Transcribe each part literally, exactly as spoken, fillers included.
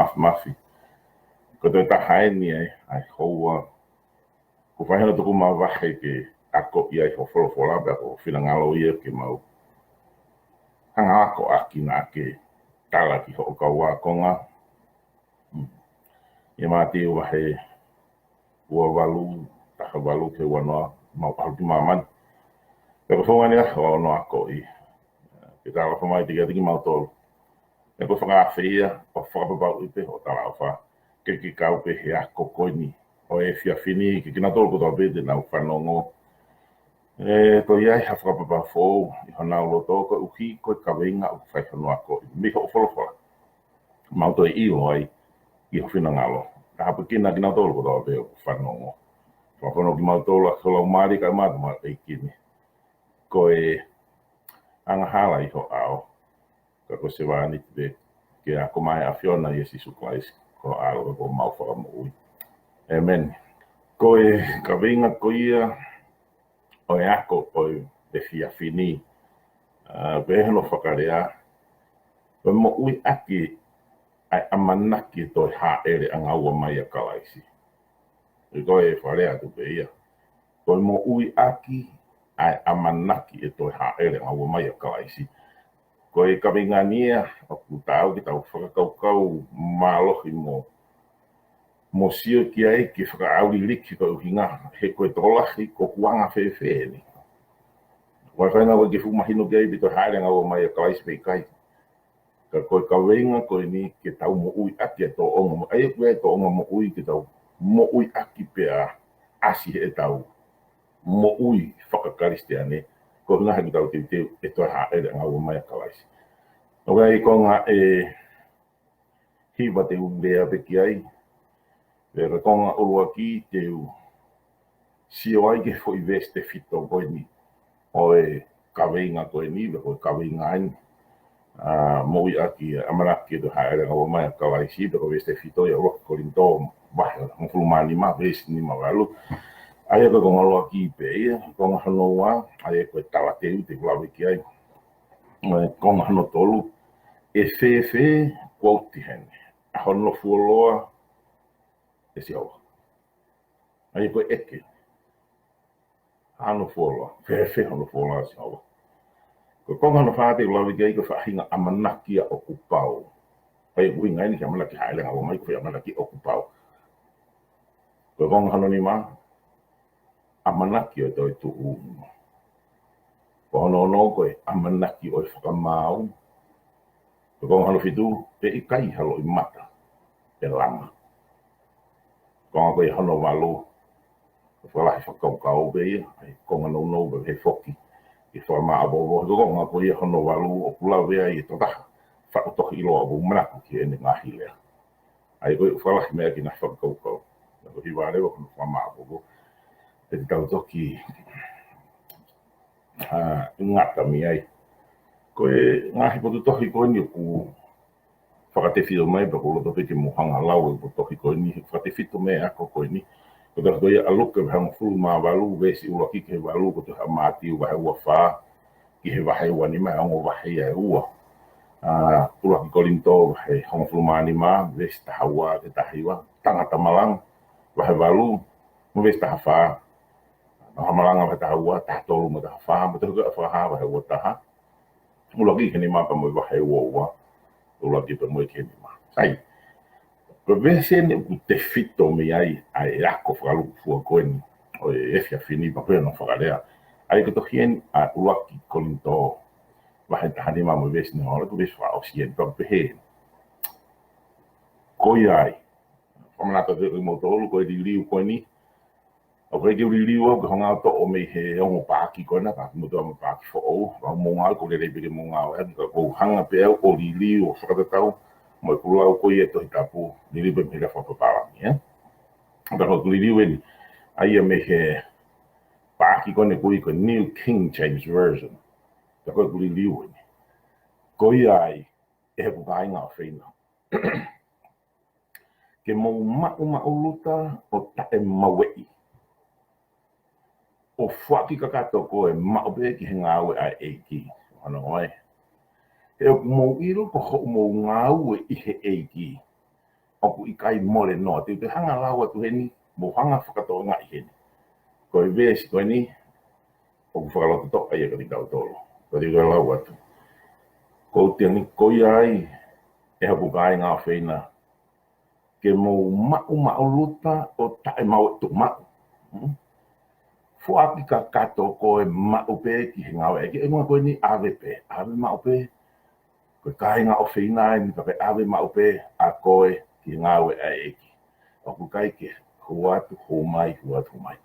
Mafimafi. Ko e toe taha eni ʻa e, ʻa e houa kuo fai hono tuku mavahe ke akoʻi ai ho folofola, pea ko ho finangalo ia ke mau hanga ʻo akoʻaki naʻa ke tala ki hoʻo kau ākonga. ʻI he Mātiu vahe ua valu, taha valu ki he ua noa, mau ʻalu ki māmani. Pea ko e founga eni ʻa hono akoʻi. Ke talaʻofa mai kiate kimautolu. Pea ko e fakaafe ia, ʻo fakapapauʻi pē hoʻo talaʻofa. Ke ke kau pē he ako ko eni ʻo e efiafi ni, kiate kinautolu kotoa pē te nau fanongo. ʻE, ko ia ʻi ha fakapapau foʻou ʻi honau loto koeʻuhi ko e kaveinga ʻoku fai hono akoʻi. Mei hoʻo folofola. Mau toe ʻilo ai ʻi ho finangalo. Ka hapakina kinautolu kotoa pē ʻoku fanongo. Fakafanongo kimautolu ʻaki ho Laumālie kae ʻumaʻā ʻa e ʻEiki ni. Ko e angahala ʻi ho ʻao. Ka ko e sevāniti pē ke ako mai ʻa e ʻAfiona ʻia Sīsū Kalaisi, ko ho ʻAlo ka ko homau Fakamoʻui. ʻĒmeni. Ko e kaveinga ko ia ʻo e ako ʻo e efiafi ni, ʻa, pehē hono fakalea, ko e moʻui ʻaki ʻa e ʻamanaki ʻe toe hāʻele ʻa ngaua mai ʻa Kalaisi. ʻI ko e fakalea atu pē ia. Ko e moʻui ʻaki ʻa e ʻamanaki ʻe toe hāʻele ʻa ngaua mai ʻa Kalaisi. Ko e kaveinga ni ia ʻoku taau ke tau fakakaukau mālohi mo, mo sio ki ai ke fakaʻauliliki ko e ʻuhinga he ko e tokolahi ko e anga fēfē eni. Ko e faʻahinga ko e ke fuʻu mahino ki ai pe toe hāʻele ʻa ngaua mai ʻa Kalaisi pe ʻikai. Ka ko e kaveinga ko eni ke tau moʻui ʻaki e tōʻonga mo-, ʻa ia ko e tōʻonga moʻui ke tau moʻui ʻaki pea ʻasi heʻetau moʻui fakakalisitiane, ko e ʻuhinga he ʻoku tau teuteu ʻe toe hāʻele ʻa ngaua mai ʻa Kalaisi. ʻOku ʻi ai e konga ʻe hiva te u lea pē ki ai. Pea ko e konga ʻuluaki te u sio ai ki he foʻi veesi tefito ko eni ʻo e kaveinga ko eni, pe ko e kaveinga eni. ʻA, moʻui ʻaki ʻamanaki ʻe toe hāʻele ʻa ngaua mai ʻa Kalaisi, pea ko e veesi tefito ia ʻuluaki Kolinitō vahe hongofulu mā nima, veesi nima valu. ʻA ia ko e konga ʻuluaki pē ia, konga hono ua, ʻa ia ko e talateu te u lave ki ai. Mo e konga hono tolu, ʻe fēfē, quote heni, ʻa hono fuoloa ʻe Sihova. ʻA ia ko e ʻeke. Hono fuoloa, fēfē hono fuoloa ʻe Sihova. Ko e konga hono fā te u lave ki ai ko e faʻahinga ʻamanaki ia ʻoku pau. ʻA ia ko e ʻuhinga eni ki he ʻamanaki hāʻele ʻa ngaua mai ko e ʻamanaki ʻoku pau. Ko e konga hono nima, ʻamanaki ʻo e toetuʻu. Ko hono ono ko e ʻamanaki ʻo e fakamaau. Ko e konga hono fitu, ʻe ʻikai ha loʻimata ʻe langa. Konga ko ia hono valu, ko e fakalahi fakakaukau pē ia, ʻa e konga nounou pē he foki. ʻI he fakamaʻopoʻopo, ko e konga ko ia hono valu, ʻoku lave ai e tokotaha faʻu tohi ʻiloa ʻoku manako ki heʻene ngaahi lea. ʻA ia ko e ʻū fakalahi meʻa ki he ngaahi fakakaukau. Ka ko e hiva leva ko hono fakamaʻopoʻopo. ʻE te tau toki, ʻa, ngata mei ai. Ko e ngaahi potu tohi ko eni ʻoku fakatefito mai, pea ʻoku ou loto pē ke mou hanga ʻo lau e potu tohi ko eni, fakatefito mei he ako ko eni. Ko e tohi ko ia ʻa Luke vahe hongofulu mā valu, veesi ʻuluaki ki he valu, ko e tohi ʻa Mātiu vahe ua fā, ki he vahe ua nima, ʻa e ongo vahe ia ʻe ua. ʻA, ʻuluaki Kolinitō vahe hongofulu mā nima, veesi taha ua ki he taha hiva, tangata malanga, vahe valu, mo e veesi taha fā. Nau hā malanga vahe taha ua, taha tolu mo e taha fā, mo e tohi ko ia ʻa Fakahā vahe ua taha. ʻUluaki ki he nima pea mo e vahe ua ua, ʻuluaki pea mo e ki he nima. Sai, ko e veesi eni ʻoku tefito mei ai ʻa e ako fakalūkufua ko eni ʻo e efiafi ni pea ko hono fakalea. ʻA ia ko e tohi eni ʻa ʻuluaki Kolinitō, vahe taha nima mo e veesi nima ua, ko e veesi fakaʻosi eni, pea ʻoku pehē eni. Ko ia ai, fakamanatu atu kiate kimoutolu, ko e liliu ko eni, ʻoku ʻikai ke u liliu au ke hanga ʻo toʻo mei he ongo paaki ko ena, ka ko e motuʻa mo e paaki foʻou, ʻoku mou ngāue, ʻoku lelei pē ke mou ngāue ʻaki, ka ʻoku ou hanga pē au ʻo liliu ʻo fakatatau mo ʻeku lau ko ia e Tohi Tapu, liliu pē mei he lea fakapapālangi, ē? Ka ko ʻeku liliu eni, ʻa ia mei he paaki ko ena ʻoku ui ko e New King James Version. Ka ko ʻeku liliu eni. Ko ia ai, ʻe hoku kāinga ʻofeina, ke mou maʻumaʻuluta ʻo taʻemaueʻi, ʻo foaki kakato koe maʻu pē ki he ngāue ʻa e ʻEiki. Hono ʻai. He ʻoku mou ʻilo ko hoʻomou ngāue ʻi he ʻEiki, ʻoku ʻikai mole noa. Te u toe hanga ʻo lau atu heni, mou hanga ʻo fakatokangaʻi heni. Ko e veesi ko eni, ʻoku fakalototoʻa ia kiate kitautolu. Ko e te u toe lau atu. Ko u teni ko ia ai, ʻe hoku kāinga ʻofeina, ke mou maʻumaʻuluta ʻo taʻemaʻu ʻe tuʻumaʻu. Hmm? Foaki kakato koe maʻu pē ki he ngāue ʻa e ʻEiki. ʻE ngā ko eni ʻave pē, ʻave maʻu pē. Ko e kāinga ʻofeina eni, pea ke ʻave maʻu pē ʻa koe ki he ngāue ʻa e ʻEiki. ʻOku ʻikai ke hū atu, hū mai, hū atu, hū mai.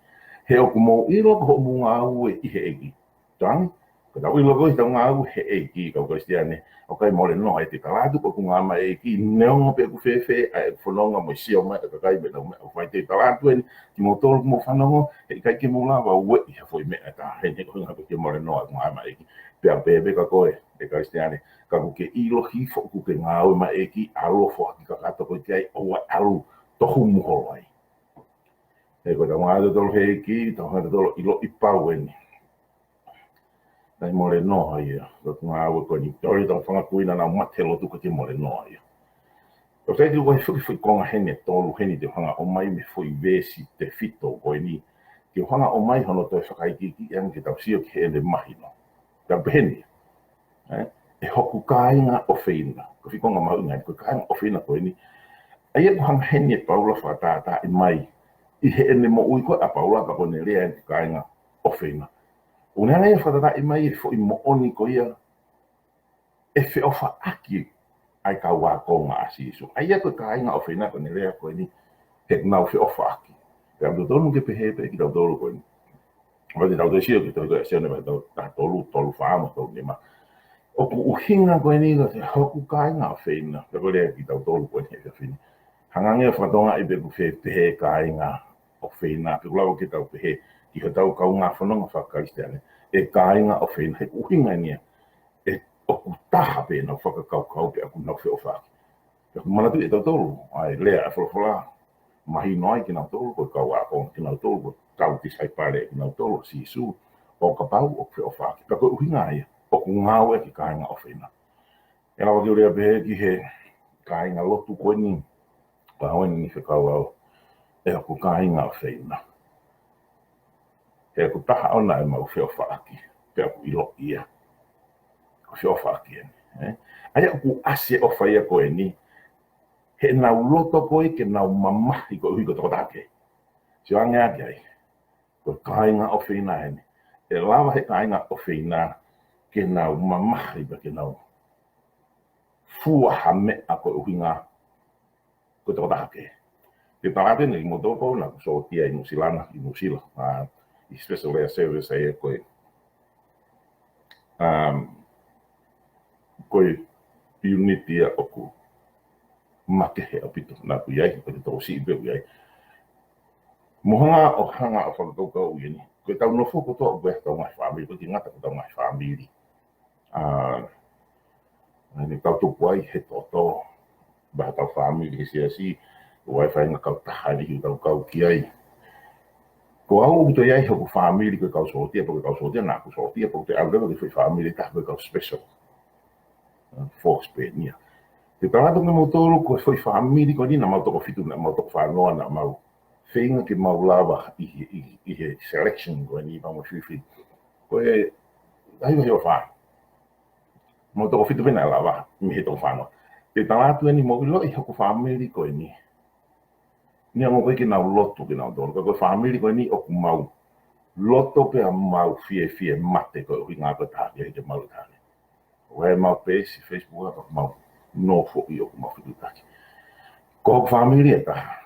He ʻoku mou ʻilo ko hoʻomou ngāue ʻi he ʻEiki. Tangi, ko ʻetau ʻilo ko ʻetau ngāue he ʻEiki, kau Kalisitiane, ʻoku ʻikai mole noa. ʻE te u tala atu ko ʻeku ngāue maʻa e ʻEiki, neongo pe ʻoku fēfē ʻa e fononga mo e sio mai ʻa e kakai mo ʻenau meʻa. ʻOku ʻikai, te u tala atu eni kimoutolu ʻoku mou fanongo, he ʻikai ke mou lava ʻo ueʻi ha foʻi meʻa ʻe taha heni, he ko e ʻuhinga ʻoku ʻikai ke mole noa ʻeku ngāue maʻa e ʻEiki. Pea pehē pē kia koe, ʻe Kalisitiane, ka ʻoku ke ʻilo hifo ʻoku ke ngāue maʻa e ʻEiki, ʻalu ʻo foaki kakato koe ki ai, ʻoua ʻe ʻalu ʻo tohu mo holo ai. He ko ʻetau ngāue ʻatautolu he ʻEiki, tau ngāue ʻatautolu ʻiloʻi pau eni. ʻIkai mole noa ia, ko ʻeku ngāue ko eni. Tau ʻi ai ʻetau fanga kui naʻa nau mate he lotu, ʻikai ke mole noa ia. Ko e taimi ko e foʻi, foʻi konga heni ʻe tolu heni te u hanga ʻo ʻomai mei he foʻi veesi tefito ko eni. Ke u hanga ʻo ʻomai hono toe fakaikiiki ange ke tau sio ki heʻene mahino. Tau pehē ni. ʻE, ʻe hoku kāinga ʻofeina. Ko e foʻi konga mahuʻinga eni, ko e kāinga ʻofeina ko eni. ʻA ia ʻoku hanga heni ʻe Paula ʻo fakatātaaʻi mai ʻi heʻene moʻui ko ē ʻa Paula, pea ko ʻene lea ki he kāinga ʻofeina. ʻOku ne hanga ia ʻo fakatātaaʻi mai e foʻi moʻoni ko ia ʻe feʻofaʻaki ai e kau ākonga ʻa Sīsū. ʻA ia ko e kāinga ʻofeina ko ʻene lea ko eni, he ʻoku nau feʻofaʻaki. Pea ʻoku totonu ke pehē pē kitautolu ko eni. ʻOku tau toe sio ki he tohi ko ē ʻa Sione vahe taha tolu, tolu fā mo tolu nima. ʻOku ʻuhinga ko eni ko e hoku kāinga ʻofeina. Pea ko e lea kiate kitautolu ko eni he efiafi ni. Hanga ange ʻo fakatokangaʻi pe ʻoku fēfē e kāinga ʻofeina. Pe ʻoku lava ke tau pehē ki hotau kaungā fononga faka-Kalisitiane, ʻe kāinga ʻofeina. He ʻoku ʻuhinga eni ia, ʻe ʻoku taha pē ʻenau fakakaukau pea ʻoku nau feʻofaʻaki. Pea ʻoku manatuʻi ʻe tautolu ʻa e lea ʻa e folofola, mahino ai kinautolu ko e kau ākonga, kinautolu ko e kau tisaipale kinautolu ʻa Sīsū, ʻo kapau ʻoku feʻofaʻaki. Pea ko e ʻuhinga ia ʻoku ngāueʻaki e kāinga ʻofeina. ʻE lava ke u lea pehē ki he kāingalotu ko eni, pea ko eni fekau au, ʻe hoku kāinga ʻofeina. He ʻoku taha ʻona ʻemau feʻofaʻaki, pea ʻoku ʻiloʻi ia ko e feʻofaʻaki eni, ē? ʻA ia ʻoku ʻasi e ʻofa ia ko eni heʻenau loto ko ē ke nau mamahi koeʻuhi ko e tokotaha kehe. Sio ange ʻaki ai, ko e kāinga ʻofeina eni. ʻE lava he kāinga ʻofeina ke nau mamahi pea ke nau fua ha meʻa ko e ʻuhinga ko e tokotaha kehe. Te u tala atu eni kimoutolu, naʻa ku sōtia ʻi Nuʻusila na, ʻi Nuʻusila, ʻa, ʻi he special air service ʻa ia ko e, um, ko e unit ia ʻoku makehe ʻaupito. Naʻa ku ʻi ai, ko e tokosiʻi pē ʻoku ʻi ai. Mou hanga ʻo, hanga ʻo fakakaukauʻi eni. Ko ʻetau nofo kotoa ʻoku ʻi ai hotau ngaahi fāmili, ʻoku ʻikai ke ngata ko hotau ngaahi fāmili. ʻA, ʻa eni tau tupu ai he toto, pea hotau fāmili he siasi, ʻoku ʻi ai e faʻahinga kautaha ʻe niʻihi ʻoku tau kau ki ai. Ko au ʻoku toe ʻi ai hoku fāmili ko e kau sōtia, pea ko e kau sōtia naʻa ku sōtia, pea ʻoku toe ʻalu leva ki he foʻi fāmili ʻe taha ko e kau special force pē eni ia. Te u tala atu kia moutolu ko e foʻi fāmili ko eni naʻa mau toko fitu, naʻa mau toko fā noa, naʻa mau feinga ke mau lava ʻi he, ʻi, ʻi he selection ko eni pea mo e fifty. Ko e, ʻi ai vahe ʻo fā. Mau toko fitu pē naʻe lava, mei he toko fā noa. Te u tala atu eni mou ʻiloʻi hoku fāmili ko eni. Neongo ʻoku ʻikai ke nau lotu kinautolu, ka ko e fāmili ko eni ʻoku mau loto pea mau fiefia mate koeʻuhi ko e taha kehe ke mau taha kehe. ʻOku ʻi ai ʻemau peesi Facebook, pea mau nofoʻi ʻoku mau fetuʻutaki. Ko hoku fāmili ʻe taha.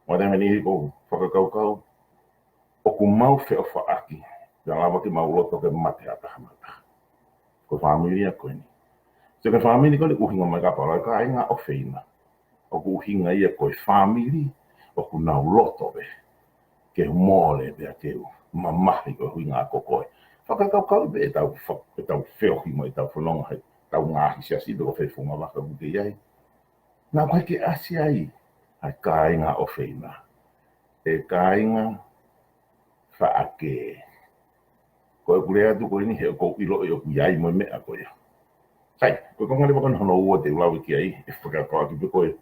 Mo e taimi ʻe niʻihi ʻoku ou fakakaukau, ʻoku mau feʻofaʻaki, pea lava ke mau loto ke mate ha taha mei ha taha. Ko e fāmili ia ko eni. Sio ki he fāmili ko eni ʻoku ʻuhinga mai kia Paula, kāinga ʻofeina. ʻOku ʻuhinga ia ko e fāmili ʻoku nau loto pē ke u mole pea ke u mamahi koeʻuhi ko koe. Fakakaukauʻi pē ʻetau fa-, ʻetau feohi mo ʻetau fononga he ʻetau ngaahi siasi pe ko fē funga vaka ʻoku ke ʻi ai. Naʻa ʻoku ʻikai ke ʻasi ai ʻa e kāinga ʻofeina. ʻE kāinga faʻa kē. Ko ʻeku lea atu ko eni he ʻoku ou ʻiloʻi ʻoku ʻi ai mo e meʻa ko ia. Sai, ko e konga leva ko eni hono ua te u lave ki ai, ʻe fakakaukauʻaki pē koe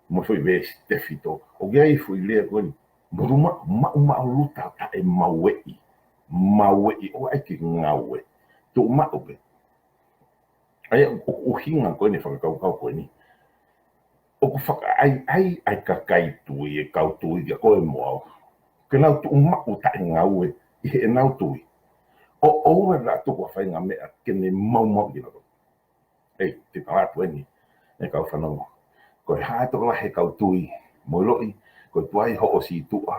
mo e foʻi veesi tefito, ʻoku ʻi ai e foʻi lea ko eni. Molu maʻu, maʻu, maʻu luta taʻe maueʻi. Maueʻi, ʻoua ʻai ke ngāue. Tuʻu maʻu pē. ʻA ia, ʻoku ʻuhinga ko eni e fakakaukau ko eni. ʻOku fakaʻaiʻai ʻa e kakai tui, e kau tui, kia koe mo au, ke nau tuʻu maʻu taʻe ngāue ʻi heʻenau tui. ʻO ʻoua naʻa tuku ha faʻahinga meʻa ke ne maumauʻi kinautolu. ʻEi, te u tala atu eni, ʻe kau fanongo. Ko e hā e tokolahi e kau tui, mo e ʻiloʻi, ko e tuai hoʻo sītuʻa,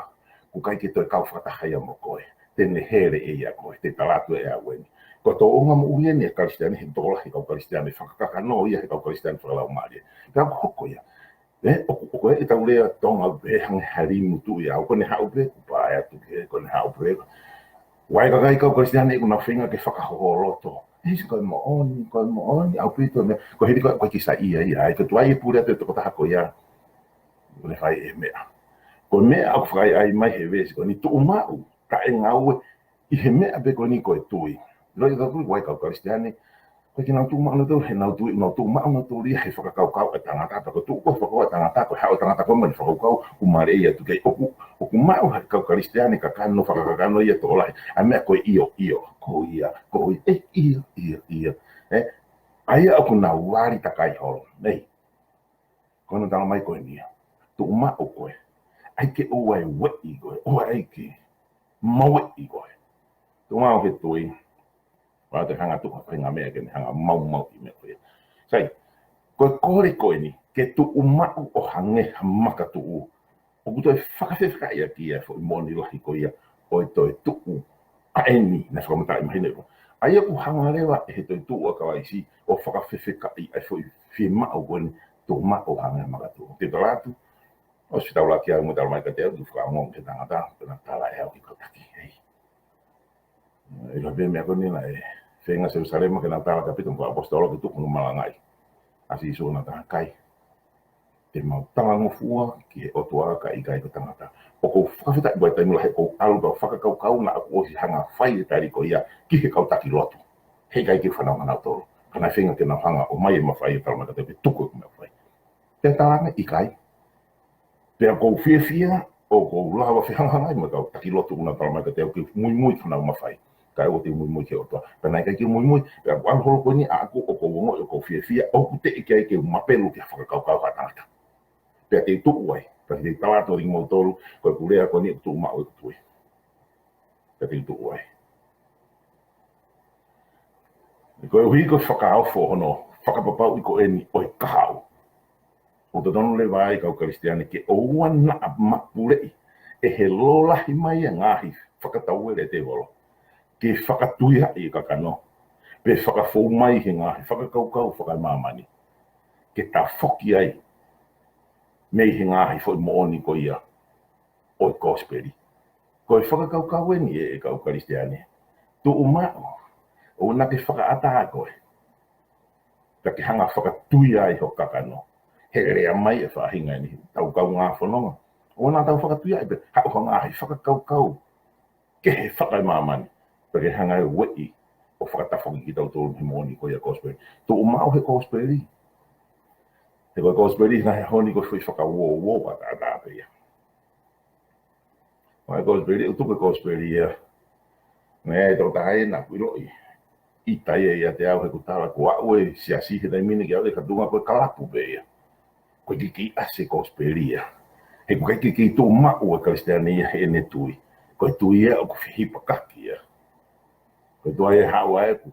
ʻoku ʻikai ke toe kau fakataha ia mo koe. Te ne hele ʻe ia koe, te u tala atu ʻe au eni. Ko e tōʻonga moʻui eni ʻa e Kalisitiane, he tokolahi e kau Kalisitiane fakakakano ia he kau Kalisitiane fakalaumālie. Pea ʻoku hoko ia. ʻE, ʻoku, ʻoku ʻi ai ʻetau lea Tonga pē, hangē ha limu tuʻu ia, ʻoku ne haʻu pē, kuo pau atu ke, ʻoku ne haʻu pē. ʻOku ʻi ai e kakai kau Kalisitiane ʻoku nau feinga ke fakahoholoto. ʻE, ʻoku ʻikai moʻoni, ʻikai moʻoni, ʻaupito meʻa. Ko e hili ko ē, ʻoku ʻikai ke saiʻia ia, ʻa ia ko e tuai e pule atu e tokotaha ko ia, ʻoku ne fai e meʻa. Ko e meʻa ʻoku fakaʻaiʻai mai he veesi ko eni, tuʻu maʻu taʻe ngāue ʻi he meʻa pē ko eni ko e tui. ʻIloʻi ʻe tautolu, ʻoku ʻi ai e kau Kalisitiane, ʻoku ʻikai ke nau tuʻu maʻu nautolu heʻenau tui, nau tuʻu maʻu nautolu ia he fakakaukau ʻa e tangata, pea ko e tuʻu ko ē fakakaukau ʻa e tangata, ko e haʻu e tangata ko ē mo ʻene fakakaukau, ʻoku mālieʻia atu ki ai. ʻOku, ʻoku maʻu ʻe he kau Kalisitiane kakano, fakakakano ia tokolahi, ʻa e meʻa ko e ʻio, ʻio, ko ia, ko ia, ʻe, ʻio, ʻio, ʻio. ʻE, ʻa ia ʻoku nau vali takai holo. ʻEi, ko hono tala mai ko eni ia. Tuʻu maʻu koe. ʻAi ke ʻoua ʻe ueʻi koe, ʻoua ʻai ke maueʻi koe. Tuʻu maʻu he tui. Pea te u hanga ʻo tuku ha faʻahinga meʻa ke ne hanga ʻo maumauʻi e meʻa ko ia. Sai, ko e kole ko eni, ke tuʻu maʻu ʻo hangē ha makatuʻu. ʻOku toe fakafefekaʻi ʻaki ia e foʻi moʻoni lahi ko ia ʻo e toetuʻu ʻa eni naʻe fakamataʻi mai nei. ʻA ia ʻoku hanga leva ʻe he toetuʻu ʻa Kalaisi ʻo fakafefekaʻi ʻa e foʻi fiemaʻu ko eni, tuʻu maʻu ʻo hangē ha makatuʻu. Te u tala atu, ʻosi fetaulaki au mo e tala mai kiate au, tuʻu fakaongo ki he tangata, pea naʻe tala ʻe au ki he kau taki. ʻEi. ʻIloʻi pē meʻa ko eni naʻe feinga Selusalema ke nau tala ki ʻApito mo e kau ʻaposetolo ke tuku hono malangaʻi ʻa Sīsū, naʻa nau tala, ʻikai. Te mau talangofua ki he ʻOtua kae ʻikai ko e tangata. ʻOku ou fakafetaʻi ʻi he taimi lahi ʻoku ou ʻalu pea u fakakaukau naʻa ku ʻosi hanga ʻo fai e tali ko ia ki he kau taki lotu. Heʻikai ke u fanongo kia nautolu. Ka naʻe feinga ke nau hanga ʻo ʻomai e mafai ʻo tala mai kiate au ke tuku e meʻa ʻoku fai. Te u tala ange, ʻikai. Pea ʻoku ou fiefia, ʻoku ou lava ʻo fehangahangai mo e kau taki lotu ʻoku nau tala mai kiate au ke muimui ki honau mafai. Kae ʻoua te u muimui ki he ʻOtua. Pea naʻe ʻikai ke u muimui, pea ʻoku ou ʻalu holo ko eni ʻaʻaku, ʻoku ou ongoʻi ʻoku ou fiefia, ʻoku teʻeki ai ke u mapelu ki ha fakakaukau ʻa ha tangata. Pea te u tuʻu ai, pea te u tala atu kiate kimoutolu, ko ʻeku lea ko eni ʻoku tuʻu maʻu ʻeku tui. Pea te u tuʻu ai. Koeʻuhi ko e fakaofo hono fakapapauʻi ko eni ʻo e kahaʻu, ʻoku totonu leva ai e kau Kalisitiane ke ʻoua naʻa mapuleʻi ʻe he lōlahi mai e ngaahi fakatauele ʻa e tēvolo ke fakatuiaʻi e kakano, pe fakafou mai he ngaahi fakakaukau fakaemāmani ke tafoki ai mei he ngaahi foʻi moʻoni ko ia ʻo e kosipeli. Ko e fakakaukau eni ʻe, ʻe kau Kalisitiane, tuʻu maʻu, ʻoua naʻa ke fakaʻatā koe, pea ke hanga ʻo fakatuiaʻi ho kakano he lea mai e faʻahinga eni ʻetau kaungā fononga. ʻOua naʻa tau fakatuiaʻi pē, haʻu ha ngaahi fakakaukau kehe fakaemāmani, pea ke hanga ʻo ueʻi ʻo fakatafoki kitautolu mei he moʻoni ko ia ʻo e kosipeli. Tuʻu maʻu he kosipeli. He ko e kosipeli he ngaahi ʻaho ni ko e foʻi fakauouo ʻataʻatā pē ia. ʻA e kosipeli, ʻoku tuku e kosipeli ia. Naʻe ʻi ai e tokotaha ʻe naʻa ku ʻiloʻi. ʻIta ia ʻiate au he ʻoku tala ko au e siasi he taimi ni kiate au ʻe ka tuʻunga ko e kalapu pē ia. ʻOku ʻikai ke kei ʻasi e kosipeli ia. He ʻoku ʻikai ke kei tuʻu maʻu e Kalisitiane ia heʻene tui. Ko e tui ia ʻoku fehipakaki ia. Ko e tuai e haʻu ai ʻoku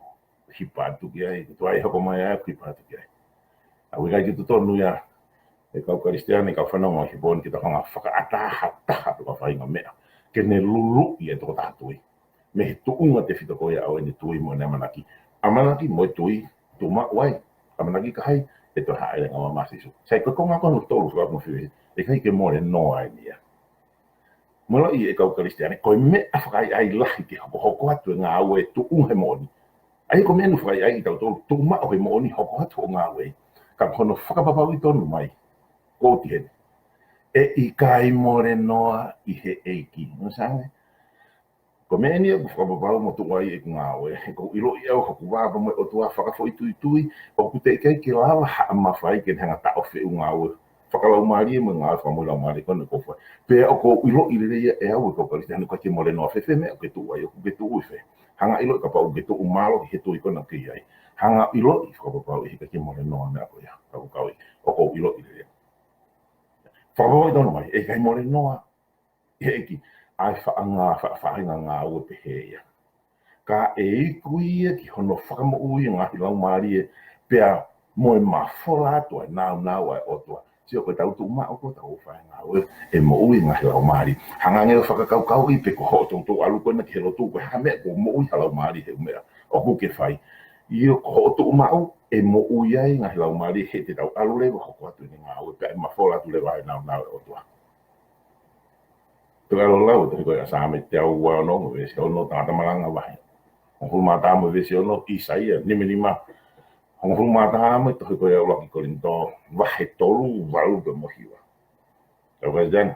hipa atu ki ai, ko e tuai e hoko mai ai ʻoku hipa atu ki ai. ʻOku ʻikai ke totonu ia ʻe kau Kalisitiane, kau fanongo, he pō ni ke tau hanga ʻo fakaʻatā ha taha pe ko ha faʻahinga meʻa ke ne luluʻi e tokotaha tui mei he tuʻunga tefito ko ia ʻo ʻene tui mo ʻene ʻamanaki. ʻAmanaki mo e tui, tuʻu maʻu ai. ʻAmanaki ki hai? ʻE toe haʻele ange ʻa Sīsū. Sai, ko e konga ko hono tolu, fakamofi, ʻe ʻikai ke mole noa eni ia. Mole ʻi he kau Kalisitiane, ko e meʻa fakaʻaiʻai lahi ke hokohoko atu e ngāue tuʻunga he moʻoni. ʻA ia ko e meʻa ʻoku fakaʻaiʻai kitautolu, tuʻu maʻu he moʻoni, hoko atu hoʻo ngāue. Ka ko hono fakapapauʻi tonu mai, ko e ʻuhinga eni, ʻe ʻikai mole noa ʻi he ʻEiki. Nō sange, ko e meʻa eni ʻoku fakapapau mo tuʻu ai ʻeku ngāue. He ʻoku ou ʻiloʻi au ʻoku ou vā pē mo e ʻOtua fakafoʻituitui, ʻoku teʻeki ai ke lava haʻa mafai ke ne hanga ʻo taʻofi ʻeku ngāue fakalaumālie mo e ngāue fakamoʻui laumālie ko ena ʻoku ou fai. Pea ʻoku ou ʻiloʻi lelei ia ʻe au e kau Kalisitiane, ʻoku ʻikai ke mole noa fēfē e meʻa ʻoku ke tuʻu ai, ʻoku ke tuʻu ʻi fē. Hanga ʻiloʻi kapau ʻoku ke tuʻu mālohi he tui ko ena ʻoku ke ʻi ai. Hanga ʻiloʻi fakapapauʻi he ʻikai ke mole noa e meʻa ko ia, kau kau ʻi, ʻoku ou ʻiloʻi lelei. Fakapapauʻi tonu mai, ʻe ʻikai mole noa ʻi he ʻEiki ʻa e faʻa ngā-, faʻa, faʻahinga ngāue pehē ia. Ka ʻe iku ia ki hono fakamoʻui e ngaahi laumālie, pea mo e mafola atu ʻa e nāunau ʻa e ʻOtua. Sio, ko ʻetau tuʻu maʻu ko ʻetau fai e ngāue ʻe moʻui e ngaahi laumālie. Hanga ange ʻo fakakaukauʻi pe ko hoʻo toutou ʻalu ko ena ki he lotu ko e hā e meʻa ʻoku moʻui ha laumālie he ʻū meʻa ʻoku ke fai. ʻIo, ko hoʻo tuʻu maʻu ʻe moʻui ai e ngaahi laumālie he te tau ʻalu leva ʻo hoko atu ʻene ngāue pea ʻe mafola atu leva e nāunau ʻa e ʻOtua. Toki ʻalu ʻo lau e tohi ko ia ʻa Saame teau ua ono mo e veesi ono, Tangata Malanga vahe hongofulu mā taha mo e veesi ono, ʻĪsaia nima nima, hongofulu mā taha mo e tohi ko ia ʻUluaki Kolinitō vahe tolu, valu pea mo e hiva. Kau Kalisitiane,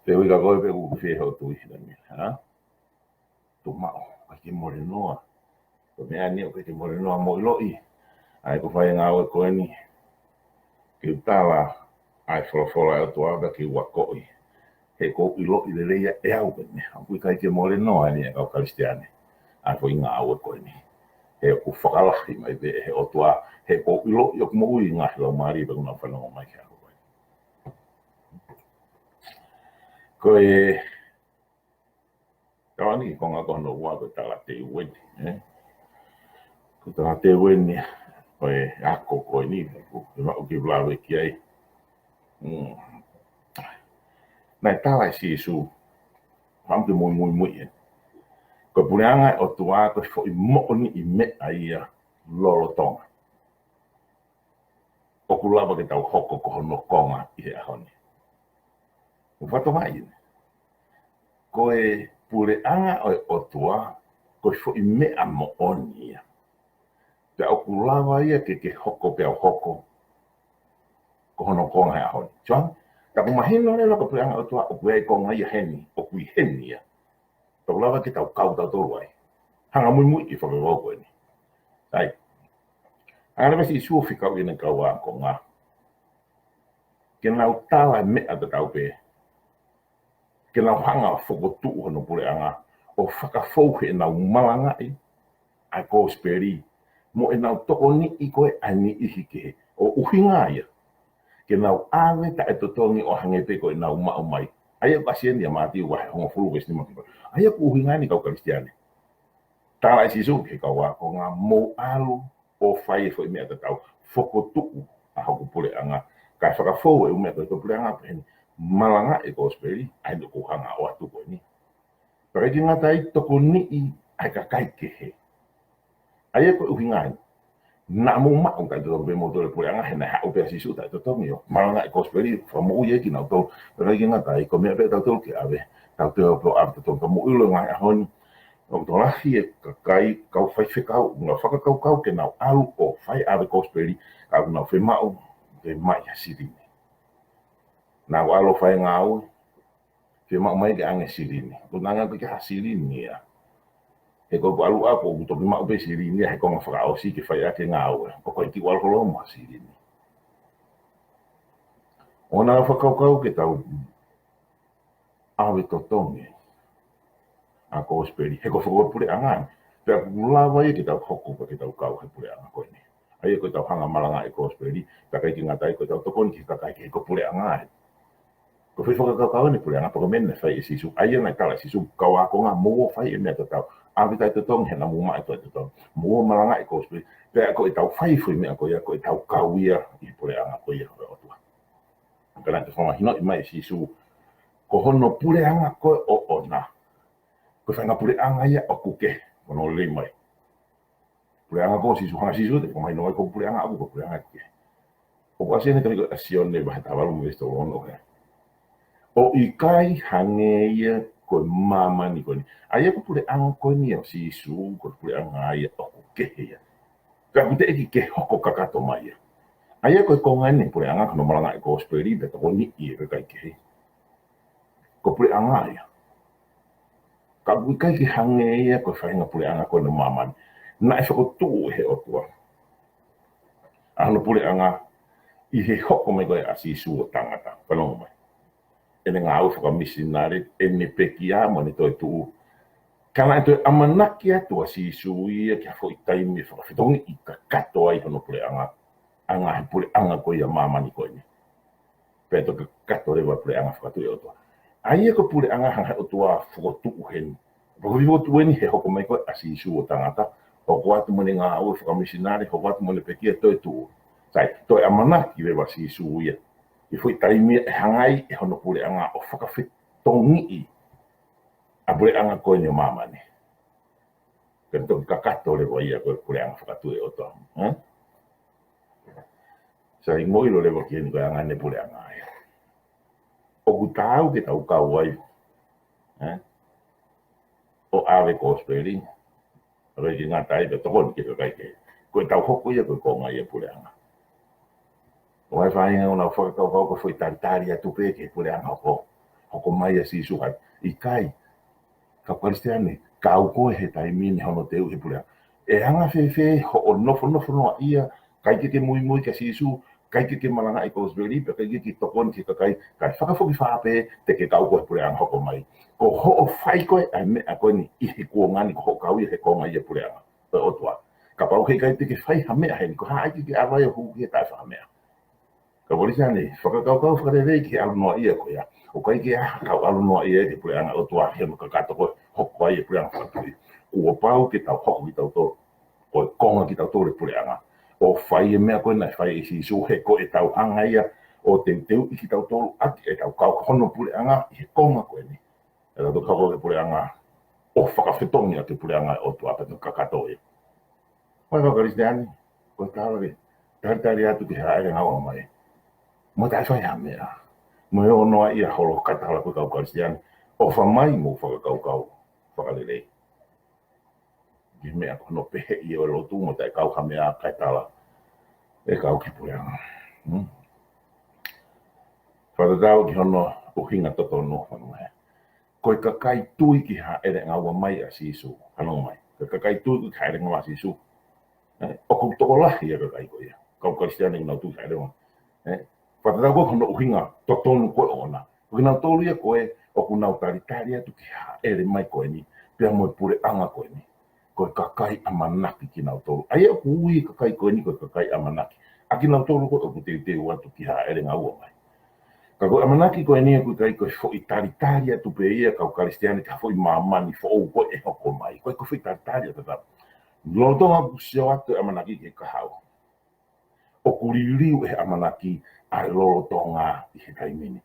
fehuʻi kia koe pe ʻoku ke fie hoʻo tui he taimi ni, hā? Tuʻu maʻu, ʻikai ke mole noa. Ko e meʻa eni ʻoku ʻikai ke mole noa mo ʻiloʻi. ʻA ia ʻoku ou fai e ngāue ko eni ke u tala ʻa e folofola ʻa e ʻOtua pea ke u akoʻi. He ʻoku ou ʻiloʻi lelei ia ʻe au pē meʻa. ʻOku ʻikai ke mole noa eni ʻa e kau Kalisitiane ʻa e foʻi ngāue ko eni. He ʻoku fakalahi mai pē ʻe he ʻOtua, he ʻoku ou ʻiloʻi ʻoku moʻui e ngaahi laumālie pea ʻoku nau fanongo mai ki he ako ko eni. Ko e Tau ʻalu ki he konga ko hono ua, ko e talateu eni, ē? Ko e talateu eni, ko e ako ko eni, ko e maʻu ke u lave ki ai. Mm. Naʻe tala ʻe Sīsū, fakaʻamu ke mou muimui ē. Ko e puleʻanga ʻo e ʻOtua, ko e foʻi moʻoniʻi meʻa ia lolotonga. ʻOku lava ke tau hoko ko hono konga ʻi he ʻaho ni. ʻOku fatongia eni. Ko e puleʻanga ʻo e ʻOtua, ko e foʻi meʻa moʻoni ia. Pea ʻoku lava ia ke ke hoko pea u hoko ko hono konga he ʻaho ni. Sio ange, tā ʻoku mahino leva ko e puleʻanga ʻo e ʻOtua, ʻoku ʻi ai e konga ia heni, ʻoku ʻi heni ia. Tau lava ke tau kau tautolu ai. Hanga muimui ki he fakakaukau ko eni. ʻAi. Hanga leva ʻe Sīsū ʻo fekauʻi ʻene kau ākonga ke nau tala e meʻa tatau pē. Ke nau hanga ʻo fokotuʻu hono puleʻanga ʻo fakafou heʻenau malangaʻi ʻa e kosipeli mo ʻenau tokoniʻi ko ē ʻa e niʻihi kehe. ʻO ʻuhinga ia ke nau ʻave taʻetotongi ʻo hangē pē ko ʻenau maʻu mai. ʻA ia ʻoku ʻasi eni ʻia Mātiu vahe hongofulu veesi nima ki he valu. ʻA ia ʻoku ʻuhinga eni kau Kalisitiane. Tala ʻe Sīsū ki he kau ākonga, mou ʻalu ʻo fai e foʻi meʻa tatau. Fokotuʻu ʻa hoku puleʻanga. Kae fakafou e ʻū meʻa ko ē ʻi ho puleʻanga pea heni. Malangaʻi e kosipeli, ʻa ia ʻoku ou hanga ʻo ʻoatu ko eni. Pea ʻikai ke ngata ai, tokoniʻi ʻa e kakai kehe. ʻA ia ko e ʻuhinga ia. Naʻa mou maʻu taʻetotongi pē moutolu he puleʻanga he naʻe haʻu pē ʻa Sīsū taʻetotongi ʻo malangaʻi e kosipeli, fakamoʻui ai kinautolu. Pea ʻikai ke ngata ai, ko e meʻa pē ʻa tautolu ke ʻave. Tautolu pē ʻo ʻave totongi ka mou ʻilo he ngaahi ʻaho ni ʻoku tokolahi e kakai, kau faifekau, ʻoku nau fakakaukau ke nau ʻalu ʻo fai ʻave e kosipeli, ka ʻoku nau fiemaʻu ke maʻu ha silini. Nau ʻalu ʻo fai e ngāue, fiemaʻu mai ke ʻoange silini. ʻOku nau ʻoange pē ke ha silini ia. He ko ʻeku ʻalu ʻaʻaku ʻoku toki maʻu pē silini ia he konga fakaʻosi ke fai ʻaki e ngāue. ʻOku ʻikai ke u ʻalu holo mo ha silini. ʻOua naʻa fakakaukau ke tau ʻave totongi ʻa e kosipeli. He ko e foʻi puleʻanga eni. Pea ʻoku lava ia ke tau hoko pea ke tau kau he puleʻanga ko eni. ʻA ia ko ʻetau hanga ʻo malangaʻi e kosipeli, pea ʻikai ke ngata ai ko ʻetau tokoni ki he kakai kehe, ko e puleʻanga eni. Ko e foʻi fakakaukau eni e puleʻanga, pea ko e meʻa naʻe fai ʻe Sīsū, ʻa ia naʻe tala ʻe Sīsū, kau ākonga, mou ō ʻo fai e meʻa tatau. ʻAve taʻetotongi he naʻa mou maʻu taʻetotongi. Mou ō ʻo malangaʻi e kosipeli, pea ko ʻetau fai e foʻi meʻa ko ia, ko ʻetau kau ia ʻi he puleʻanga ko ia ʻo e ʻOtua. Ka naʻe toe fakamahinoʻi mai ʻe Sīsū, ko hono puleʻanga ko ē ʻoʻona. Ko e faʻahinga puleʻanga ia ʻoku kehe, ko hono lelei mai. Puleʻanga ko ē ʻo Sīsū, hanga ʻe Sīsū ʻo toe fakamahino mai ko e puleʻanga ʻoku, ko e puleʻanga ʻoku kehe. ʻOku ʻasi eni he tohi ko ē ʻa Sione vahe taha valu mo e veesi tolu ono ē. ʻOku ʻikai hangē ia ko e māmani ko eni. ʻA ia ko e puleʻanga ko eni ʻo Sīsū, ko e puleʻanga ia ʻoku kehe ia. Ka ʻoku teʻeki ke hoko kakato mai ia. ʻA ia ko e konga eni e puleʻanga ko hono malangaʻi e kosipeli pea tokoniʻi e kakai kehe. Ko e puleʻanga ia. Ka ʻoku ʻikai ke hangē ia ko e faʻahinga puleʻanga ko eni ʻo māmani. Naʻe fokotuʻu ʻe he ʻOtua ʻa hono puleʻanga ʻi he hoko mai ko ē ʻa Sīsū ʻo tangata, fanongo mai. ʻEne ngāue fakamisinale, ʻene pekia mo ʻene toetuʻu. Ka naʻe toe ʻamanaki atu ʻa Sīsū ia ki ha foʻi taimi ʻe fakafetongi ʻi kakato ai hono puleʻanga, ʻa e ngaahi puleʻanga ko ia ʻo māmani ko eni. Pea toki kakato leva puleʻanga fakatuʻi ʻo e ʻOtua. ʻA ia ko e puleʻanga hanga ʻe he ʻOtua ʻo fokotuʻu heni. Pea ko e fokotuʻu eni he hoko mai ko ē ʻa Sīsū ʻo tangata, hoko atu mo ʻene ngāue fakamisinale, hoko atu mo ʻene pekia, toetuʻu. Sai, toe ʻamanaki leva ʻa Sīsū ia ʻi he foʻi taimi ia ʻe hanga ai ʻe hono puleʻanga ʻo fakafetongiʻi ʻa e puleʻanga ko eni ʻo māmani. Pea toki kakato leva ia ko e puleʻanga fakatuʻi ʻo e ʻOtua. Ē? Sai, mou ʻilo leva ki heni ko e anga ʻene puleʻanga ia. ʻOku taau ke tau kau ai, ē, ʻo ʻave kosipeli, ʻave ki he ngaahi taha pea tokoni ki he kakai kehe. Ko ʻetau hoko ia ko e konga ia ʻo e puleʻanga. ʻOku ʻi ai e faʻahinga ʻoku nau fakakaukau ko e foʻi talitali atu pē ki he puleʻanga hoko, hoko mai ʻa Sīsū, ʻikai. Kau Kalisitiane, kau koe he taimi ni hono teuʻi e puleʻanga. ʻE anga fēfē hoʻo nofonofo noaʻia, ʻikai ke ke muimui kia Sīsū, ʻikai ke ke malangaʻi e kosipeli, pea ʻikai ke ke tokoni ki he kakai, kae fakafokifā pē te ke kau koe he puleʻanga hoko mai. Ko hoʻo fai ko ē ʻa e meʻa ko eni ʻi he kuonga ni, ko hoʻo kau ia he konga ia ʻo e puleʻanga ʻo e ʻOtua. Kapau heʻikai te ke fai ha meʻa heni, ko e hā ʻai ke ke ʻave ai ʻo hū ki he taʻefakameʻa? Kau Kalisitiane, fakakaukau fakalelei ki he ʻalu noaʻia ko ia. ʻOku ʻikai ke ʻi ai ha kau ʻalu noaʻia ki he puleʻanga ʻo e ʻOtua he ʻoku kakato ko ē ʻo hoko ai e puleʻanga fakatuʻi. Kuo pau ke tau hoko kitautolu ko e konga kitautolu ʻo e puleʻanga, ʻo fai e meʻa ko ē naʻe fai ʻe Sīsū, he ko ʻetau hanga ia ʻo teuteuʻi kitautolu ʻaki ʻetau kau hono puleʻanga ʻi he konga ko eni. ʻE tau toki hoko ko e puleʻanga ʻo fakafetongi ʻaki e puleʻanga ʻo e ʻOtua pea toki kakato ia. Mo e kau Kalisitiane, ko e tala ke talitali atu ki he hāʻele ngaue mai mo taʻefai ha meʻa, mo e ʻonoa ia holo katala ko e kau Kalisitiane, ʻofa mai mou fakakaukau fakalelei ki he meʻa ko hono peheʻi ʻo e lotu mo taʻekau ha meʻa kae tala ʻe kau ki he puleʻanga. Hmm? Fakatatau ki hono ʻuhinga totonu, fanongo mai. Ko e kakai tui ki he hāʻele ngaue mai ʻa Sīsū, fanongo mai. Ko e kakai tui ki he hāʻele ngaue ʻa Sīsū. Ē, ʻoku tokolahi ʻa e kakai ko ia. Kau Kalisitiane ʻoku nau tui ki he hāʻele ngaue. Ē, fakatatau ko ē ki hono ʻuhinga totonu ko ē ʻoʻona. Ko kinautolu ia ko ē ʻoku nau talitali atu ki he hāʻele mai ko eni, pea mo e puleʻanga ko eni. Ko e kakai ʻamanaki kinautolu. ʻA ia ʻoku ui e kakai ko eni ko e kakai ʻamanaki. ʻA kinautolu ko ē ʻoku teuteu atu ki he hāʻele ngaue mai. Ka ko e ʻamanaki ko eni ʻoku ʻikai ko e foʻi talitali atu pē ia kau Kalisitiane ki ha foʻi māmani foʻou ko ē ʻe hoko mai. ʻOku ʻikai ko e foʻi talitali ʻataʻatā. Lolotonga ʻoku sio atu e ʻamanaki ki he kahaʻu, ʻoku liliu ʻe he ʻamanaki ʻa e lolotonga ʻi he taimi ni.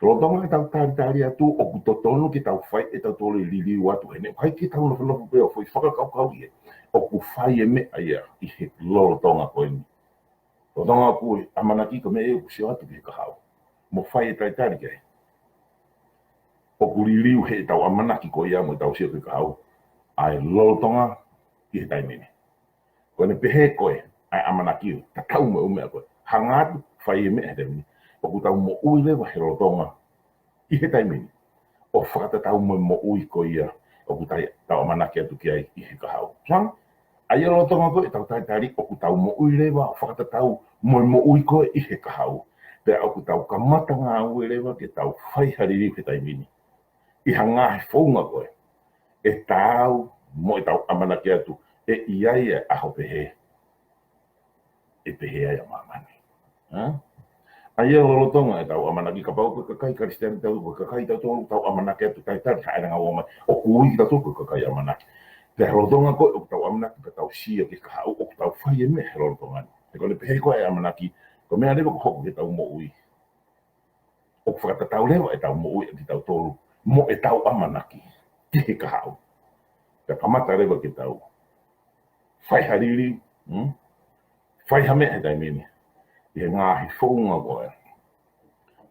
Lolotonga ʻetau talitali atu, ʻoku totonu ke tau fai ʻe tautolu e liliu atu heni. ʻOku ʻikai ke tau nofonofo pē ʻo foʻi fakakaukau ia. ʻOku fai e meʻa ia ʻi he lolotonga ko eni. Lolotonga ʻoku ʻamanaki ko e meʻa ia ʻoku sio atu ki he kahaʻu mo fai e talitali ki ai. ʻOku liliu heʻetau ʻamanaki ko ia mo ʻetau sio ki he kahaʻu ʻa e lolotonga ʻi he taimi ni. Ko ʻene pehē ko ē ʻa e ʻamanaki ʻoku tatau mo e ʻū meʻa ko ē. Hanga atu, fai e meʻa he taimi ni. ʻOku tau moʻui leva he lolotonga ʻi he taimi ni ʻo fakatatau mo e moʻui ko ia ʻoku tau, tau ʻamanaki atu ki ai ʻi he kahaʻu. Hangē ʻa ia lolotonga ko ē ʻetau talitali ʻoku tau moʻui leva ʻo fakatatau mo e moʻui ko ē ʻi he kahaʻu. Pea ʻoku tau kamata ngāue leva ke tau fai ha liliu he taimi ni. ʻI ha ngaahi founga ko ē ʻe taau mo ʻetau ʻamanaki atu ʻe ʻi ai e ʻaho pehē ʻe pehē ai ʻa māmani. Hā? ʻA ia lolotonga ʻetau ʻamanaki, kapau ko e kakai Kalisitiane tautolu, ko e kakai tautolu ʻoku tau ʻamanaki atu, talitali ki he hāʻele ngaue mai, ʻoku ui kitautolu ko e kakai ʻamanaki. Pea lolotonga ko ē ʻoku tau ʻamanaki pea tau sio ki he kahaʻu, ʻoku tau fai e meʻa he lolotonga ni. He ko ʻene pehē ko ē ʻa e ʻamanaki, ko e meʻa leva ʻoku hoko ki heʻetau moʻui, ʻoku fakatatau leva ʻetau moʻui ʻa kitautolu mo ʻetau ʻamanaki ki he kahaʻu. Pea kamata leva ke tau fai ha liliu, hmm? Fai ha meʻa he taimi ni. ʻI he ngaahi founga ko ē,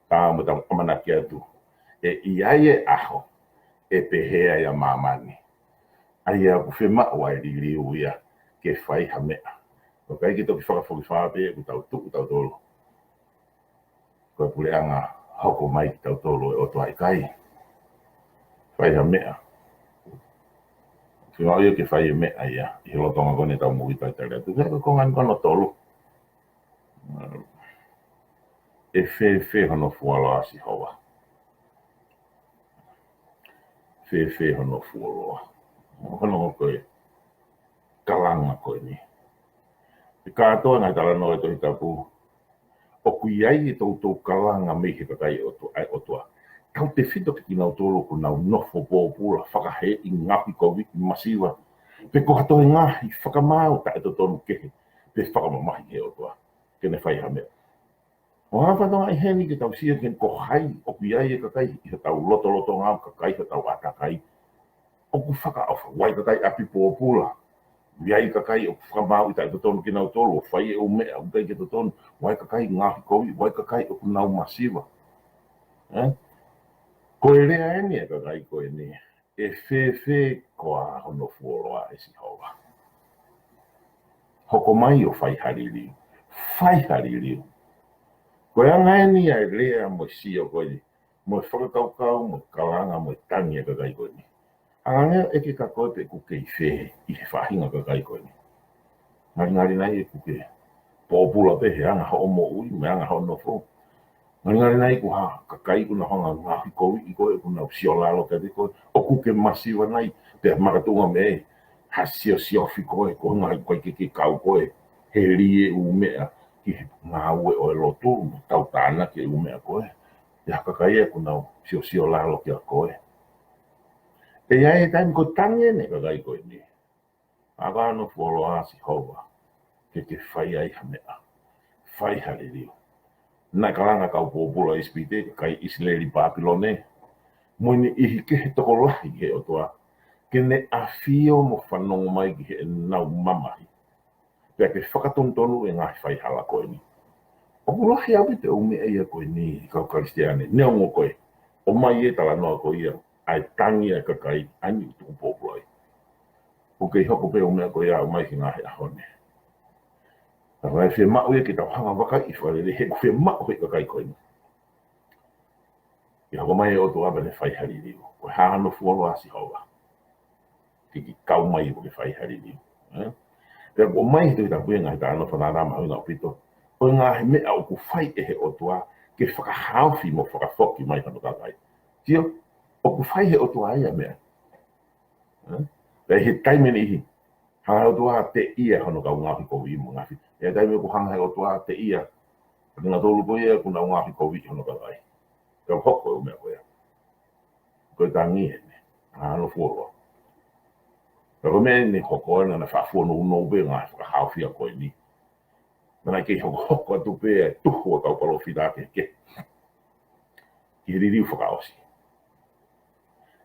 tā mo ʻetau ʻamanaki atu ʻe ʻi ai e ʻaho ʻe pehē ai ʻa māmani. ʻA ia ʻoku fiemaʻu ʻa e liliu ia ke fai ha meʻa. ʻOku ʻikai ke toki fakafokifā pē ʻoku tau tuʻu tautolu ko e puleʻanga hoko mai kitautolu ʻe ʻOtua, ʻikai. Fai ha meʻa. Fiemaʻu ia ke fai e meʻa ia ʻi he lolotonga ko eni ʻetau moʻui talitali atu. Ko e konga ni ko hono tolu. ʻE fēfē hono fuoloa Sihova? Fēfē hono fuoloa? Hono ko e kalanga ko eni. ʻE kātoa ngaahi talanoa ʻo e Tohi Tapu, ʻoku ʻi ai e toutou kalanga mei he kakai ʻotu-, ʻa e ʻOtua. Tautefito kia kinautolu ʻoku nau nofo pōpula, fakaheeʻi, ngaohikoviʻi, masiva, pe ko ha toe ngaahi fakamaau taʻetotonu kehe, pe fakamamahi he ʻOtua ke ne fai ha meʻa. ʻOku hanga ʻe he fatongia ʻi heni ke tau sio ki he ko hai ʻoku ʻi ai e kakai ʻi hotau lotolotonga, kakai hotau ʻātakai ʻoku fakaʻofa. ʻOku ʻi ai kakai ʻapi pōpula. ʻOku ʻi ai kakai ʻoku fakamāuʻi taʻetotonu kinautolu, ʻo fai e ʻū meʻa ʻoku ʻikai ke totonu. ʻOku ʻi ai kakai ngaohikoviʻi, ʻoku ʻi ai kakai ʻoku nau masiva. Ē? Ko e lea eni ʻa e kakai ko eni. ʻE fēfē koā hono fuoloa ʻe Sihova? Hoko mai ʻo fai ha liliu. Fai ha liliu. Ko e anga eni ʻa e lea mo e sio ko eni, mo e fakakaukau, mo e kalanga, mo e tangi ʻa e kakai ko eni. Hanga ange ʻo ʻeke kia koe pe ʻoku ke ʻi fē ʻi he faʻahinga kakai ko eni. Ngalingali nai ʻoku ke pōpula pē he anga hoʻo moʻui, mo e anga hoʻo nofo? Ngalingali nai ko ha kakai ʻoku nau hanga ʻo ngaohikoviʻi koe, ʻoku nau siolalo kiate koe, ʻoku ke masiva nai, pea makatuʻunga mei ha siosiofi koe, ko e ʻuhinga he ʻoku ʻikai ke ke kau koe he lī e ʻū meʻa ki he ngāue ʻo e lotu, mo tau tānaki e ʻū meʻa ko ē. Pea ha kakai ia ʻoku nau siosiolalo kia koe. ʻE ʻi ai e taimi ko e tangi eni ʻa e kakai ko eni. Aka hono fuoloa Sihova, ke ke fai ai ha meʻa. Fai ha liliu. Naʻe kalanga kau pōpula ʻIsipite, kakai ʻIsileli Pāpilone, mo e niʻihi kehe tokolahi he ʻOtua, ke ne ʻafio mo fanongo mai ki heʻenau mamahi. Pea ke fakatonutonu e ngaahi faihala ko eni. ʻOku lahi ʻaupito e ʻū meʻa ia ko eni, kau Kalisitiane, neongo ko e ʻomai e talanoa ko ia ʻa e tangi ʻa e kakai, ʻa eni ʻoku tuku pōpula ai. ʻOku kei hoko pē ʻū meʻa ko ia ʻo ʻomai ki he ngaahi ʻaho ni. Ka ʻoku fiemaʻu ia ke tau hanga ʻo vakaiʻi fakalelei, he ʻoku fiemaʻu ʻe he kakai ko eni ke hoko mai e ʻOtua pea ne fai ha liliu. Ko e hā hono fuoloa Sihova? Ke ke kau mai ʻo ke fai ha liliu. Ē? Pea ʻoku ʻomai he Tohi Tapu e ngaahi talanoa fanana mahuʻinga ʻaupito ʻo e ngaahi meʻa ʻoku fai ʻe he ʻOtua ke fakahaofi mo fakafoki mai hono kakai. Sio, ʻoku fai he ʻOtua ia meʻa. Ē? Pea ʻi he taimi ʻe niʻihi, hanga ʻe he ʻOtua ʻo teʻia hono kau ngaohikoviʻi mo e ngaahi. ʻI he taimi ʻoku hanga ʻe he ʻOtua ʻo teʻia ʻa kinautolu ko ia ʻoku nau ngaohikoviʻi hono kakai. Pea hoko e ʻū meʻa ko ia. Ko e tangi eni, ʻa hono fuoloa. Pea ko e meʻa eni hoko ena naʻa faʻa fuonounou pē ngaahi fakahaofia ko eni. Naʻa kei hokohoko atu pē e tuhu ʻa e kau palōfita kehekehe ki he liliu fakaʻosi.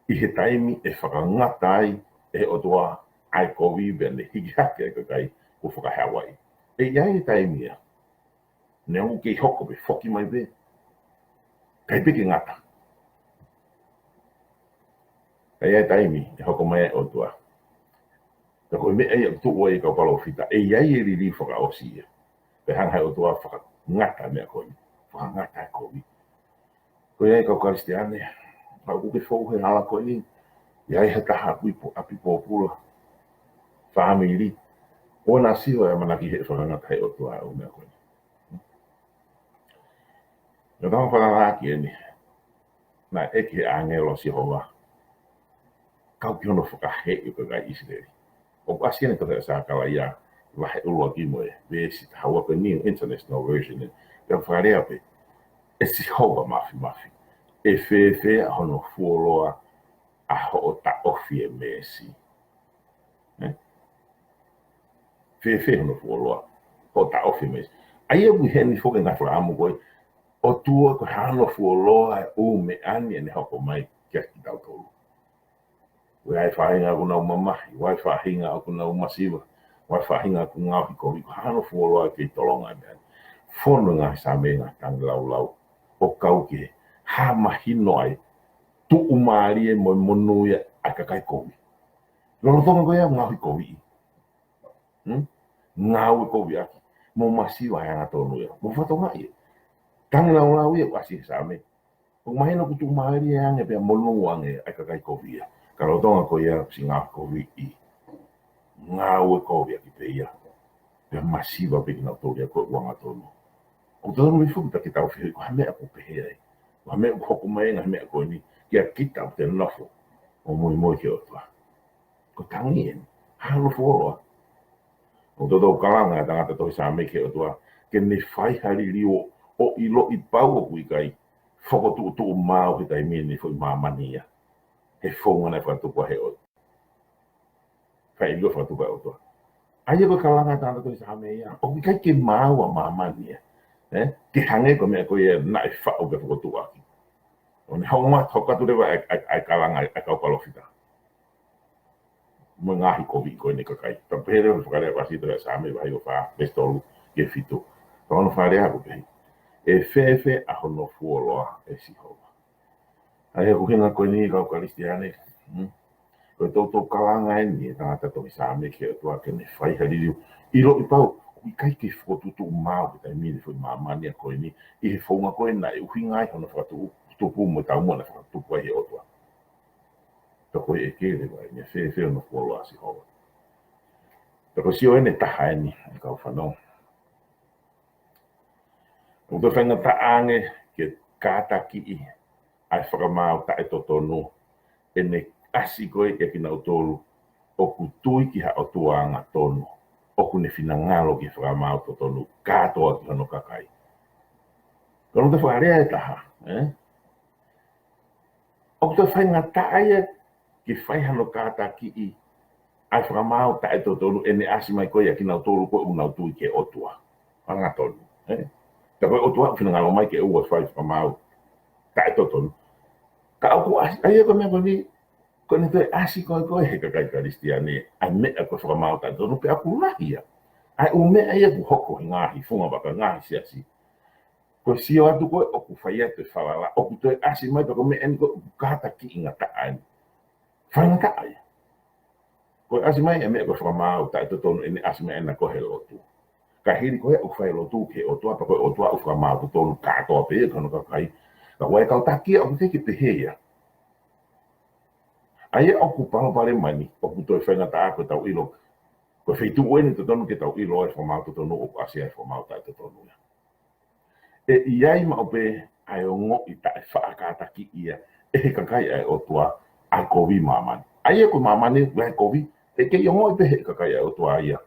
ʻI he taimi ʻe fakangata ai ʻe he ʻOtua ʻa e kovi pea ne hiki hake ʻa e kakai kuo fakahaofi. ʻE ʻi ai e taimi ia. Neongo ʻoku kei hoko pē, foki mai pē, ʻikai pē ke ngata. Ka ʻi ai e taimi ʻe hoko mai ai e ʻOtua. Pea ko e meʻa ia ʻoku tuʻu ai e kau palōfita, ʻe ʻi ai e liliu fakaʻosi ia. Pea hanga ʻe he ʻOtua ʻo fakangata e meʻa ko eni. Fakangata e kovi. Ko ia ai kau Kalisitiane, ka ʻoku ke fou he hala ko eni, ʻi ai ha taha ʻapi pō-, ʻapi pōpula, fāmili, ʻoku nau siva ʻe ʻamanaki he ʻe fakangata ʻe he ʻOtua e ʻū meʻa ko eni. Naʻe tau fanongo ki heni. Naʻe ʻeke ʻe he ʻāngelo ʻo Sihova, kau ki hono fakaheeʻi ʻo e kakai ʻIsileli. ʻOku ʻasi eni he tohi ʻa Sakalaia, vahe ʻuluaki mo e veesi taha ua ko e New International Version, ē. Pea fakalea pē, ʻE Sihova Māfimafi, ʻe fēfē ʻa hono fuoloa ʻa hoʻo taʻofi e meesi? Ē? Fēfē hono fuoloa hoʻo taʻofi e meesi? ʻA ia ʻoku ʻi heni foki e ngaahi fakaʻamu ko ē, ʻOtua, ko e hā hono fuoloa e ʻū meʻa ni ʻene hoko mai kia kitautolu? ʻOku ʻi ai e faʻahinga ʻoku nau mamahi, ʻoku ʻi ai e faʻahinga ʻoku nau masiva, ʻoku ʻi ai e faʻahinga ʻoku ngaohikoviʻi, ko e hā hono fuoloa ke tolonga e meʻa ni? Fonu e ngaahi Saame, ngaahi tangilāulau ʻo kau ki he hā mahino ai e tuʻumālie mo e monūʻia ʻa e kakai kovi. Lolotonga ko ia ʻoku ngaohikoviʻi. Hmm? Ngāue kovi ʻaki. Mo masiva e angatonu ia. Mo fatongia ia. Tangilāulau ia ʻoku ʻasi he Saame. ʻOku mahino ʻoku tuʻumālie ange pea monū ange ʻa e kakai kovi ia. Ka lolotonga ko ia ʻoku siʻi ngaohikoviʻi. Ngāue kovi ʻaki pē ia. Pea masiva pē kinautolu ia ko e angatonu. ʻOku totonu foki pea ke tau fehuʻi, ko e hā e meʻa ʻoku pehē ai? Ko e hā e meʻa ʻoku hoko mai ai e ngaahi meʻa ko eni kia kita ʻoku te nofo ʻo muimui ki he ʻOtua? Ko e tangi eni. Hā hono fuoloa? ʻOku toutou kalanga e tangata tohi Saame ki he ʻOtua ke ne fai ha liliu ʻo ʻiloʻi pau ʻoku ʻikai fokotuʻutuʻu maau he taimi ni e foʻi māmani ia he founga naʻe fakatupu ai he ʻOtua. Fai liliu fakatupu ʻe he ʻOtua. ʻA ia ko e kalanga e tangata tohi Saame ia, ʻoku ʻikai ke maau ʻa māmani ia, ē? Ke hangē ko e meʻa ko ia naʻe faʻu pea fokotuʻu ʻaki. ʻO ne hoko atu, hoko atu leva e, e, e kalanga e kau palōfita mo e ngaahi kovi ko eni ʻa e kakai. Pea pehē leva e fakalea ʻa e tohi Saame vahe ua fā, veesi tolu ki he fitu. Pea ko hono fakalea ʻoku pehē: ʻE fēfē ʻa hono fuoloa, ʻe Sihova? ʻA ia ko e ʻuhinga ko eni, kau Kalisitiane, hmm? Ko e toutou kalanga eni e tangata tohi Saame ki he ʻOtua ke ne fai ha liliu, ʻiloʻi pau ʻoku ʻikai ke fokotuʻutuʻu maau he taimi ni e foʻi māmani ia ko eni ʻi he founga ko ē naʻe ʻuhinga ai hono fakatupu mo e taumuʻa naʻe fakatupu ai he ʻOtua. Pea ko e ʻeke leva eni, ʻe fēfē hono fuoloa, ʻa Sihova? Pea ko e sio eni ʻe taha eni, e kau fanongo. ʻOku toe faingataʻa ange ke kātakiʻi ʻa e fakamaau taʻetotonu ʻene ʻasi ko ē ʻia kinautolu ʻoku tui ki ha ʻOtua angatonu ʻoku ne finangalo ki he fakamaau totonu kātoa ki hono kakai. Ko hono toe fakalea ʻe taha, ē? ʻOku toe faingataʻa ia ke fai hano kātakiʻi ʻa e fakamaau taʻetotonu ʻene ʻasi mai ko ē ʻia kinautolu ko ē ʻoku nau tui ki he ʻOtua angatonu, ē? Pea ko e ʻOtua ʻoku finangalo mai ke ʻoua ʻe fai fakamaau taʻetotonu. Ka ʻoku ʻasi, ʻa ia ko e meʻa ko eni, ko ʻene toe ʻasi ko ē ko ē he kakai Kalisitiane ʻa e meʻa ko e fakamaau taʻetotonu, pea ʻoku lahi ia. ʻA e ʻū meʻa ia ʻoku hoko he ngaahi fungavaka, ngaahi siasi. Ko e sio atu ko ē ʻoku fai atu e falala, ʻoku toe ʻasi mai pē ko e meʻa eni ko ē ʻoku kātakiʻi ngataʻa eni. Faingataʻa ia. Ko e ʻasi mai e meʻa ko e fakamaau taʻetotonu ʻene ʻasi mai ena ko ē he lotu. Ka hili ko ē ʻoku fai lotu ki he ʻOtua, pea ko e ʻOtua ʻoku fakamaau totonu kātoa pē ia ki hono kakai. Ka ʻoku ʻi ai e kau taki ia ʻoku teʻeki pehē ia. ʻA ia ʻoku palopalema eni, ʻoku toe faingataʻa ko ʻetau ʻilo ko e feituʻu eni totonu ke tau ʻilo ai e fakamaau totonu ʻoku ʻasi ai e fakamaau taʻetotonu ia. ʻE ʻi ai maʻu pē ʻa e ongoʻi taʻefaʻa kātakiʻi ia ʻe he kakai ʻa e ʻOtua ʻa e kovi ʻa māmani. ʻA ia ko māmani ʻoku ʻi ai e kovi, ʻe kei ongoʻi pē ʻe he kakai ʻa e ʻOtua ia,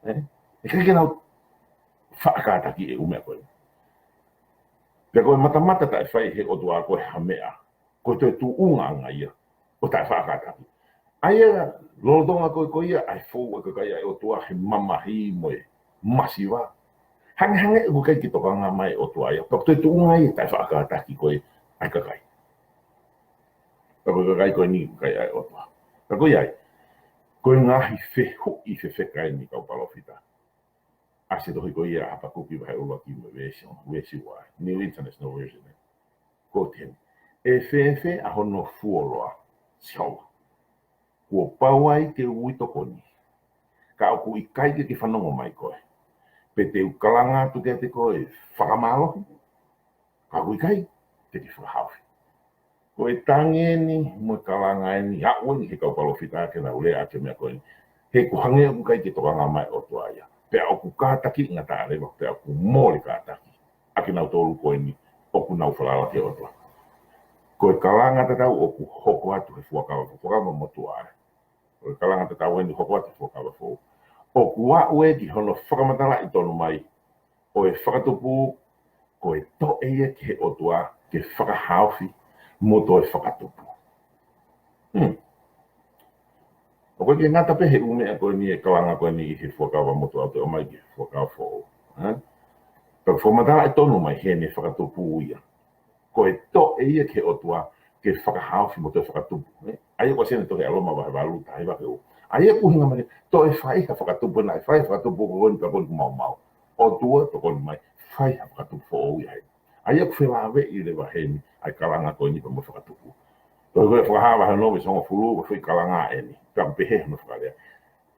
ē? ʻE ʻikai ke nau faʻa kātakiʻi e ʻū meʻa ko ē. Pea ko e matamata taʻefai ʻe he ʻOtua ko e hā e meʻa, ko e toe tuʻunga ange ia ʻo e taʻefaʻa kātaki. ʻA ia lolotonga ko ē ko ia ʻa e fou ʻa e kakai ʻa e ʻOtua he mamahi mo e masiva, hangehangē ʻoku ʻikai ke tokanga mai e ʻOtua ia, pea ko e toe tuʻunga ia e taʻefaʻa kātaki ko ē ʻa e kakai. Pea ko e kakai ko eni ko e kakai ʻa e ʻOtua. Pea ko ia ai, ko e ngaahi fehuʻi fefeka eni, kau palōfita, ʻa e tohi ko ia ʻa Hapakuki vahe ʻuluaki mo e veesi, veesi ua, New International Version, ē. Ko eni: ʻE fēfē ʻa hono fuoloa, Sihova? Kuo pau ai ke u ui tokoni, ka ʻoku ʻikai ke ke fanongo mai koe. Pe te u kalanga atu kiate koe ʻo fakamālohi, ka ʻoku ʻikai te ke fakahaofi. Ko e tangi eni mo e kalanga eni, aʻu eni ki he kau palōfita ke nau lea ʻaki e meʻa ko eni. He ʻoku hangē ʻoku ʻikai ke tokanga mai e ʻOtua ia. Pea ʻoku kātakiʻi ngataʻa leva, pea ʻoku mole kātaki ʻa kinautolu ko eni ʻoku nau falala ki he ʻOtua. Ko e kalanga tatau ʻoku hoko atu he Fuakava, Fuakava Motuʻa, ē. Ko e kalanga tatau eni hoko atu he Fuakava Foʻou. ʻOku aʻu ē ki hono fakamatalaʻi tonu mai ʻo e fakatupu, ko e toʻe ia ki he ʻOtua ke fakahaofi mo toe fakatupu. Hmm. ʻOku ʻikai ke ngata pē he ʻū meʻa ko eni e kalanga ko eni ʻi he Fuakava Motuʻa ʻo toe ʻomai ki he Fuakava Foʻou, ē? Pea fakamatalaʻi tonu mai heni e fakatupu ia. Ko e toʻe ia ki he ʻOtua ke fakahaofi mo toe fakatupu, ē? ʻA ia ko e sene tohi ʻa Loma vahe valu, taha hiva ki he ua. ʻA ia ʻoku ʻuhinga mai, toe fai ha fakatupu, naʻe fai ha fakatupu ko eni pea ko eni kuo maumau. ʻOtua, tokoni mai, fai ha fakatupu foʻou ia heni. ʻA ia ʻoku felāveʻi leva heni ʻa e kalanga ko eni pea mo e fakatupu. Ko e Fakahā vahe ono veesi hongofulu, ko e foʻi kalanga eni. Pea ʻoku pehē hono fakalea: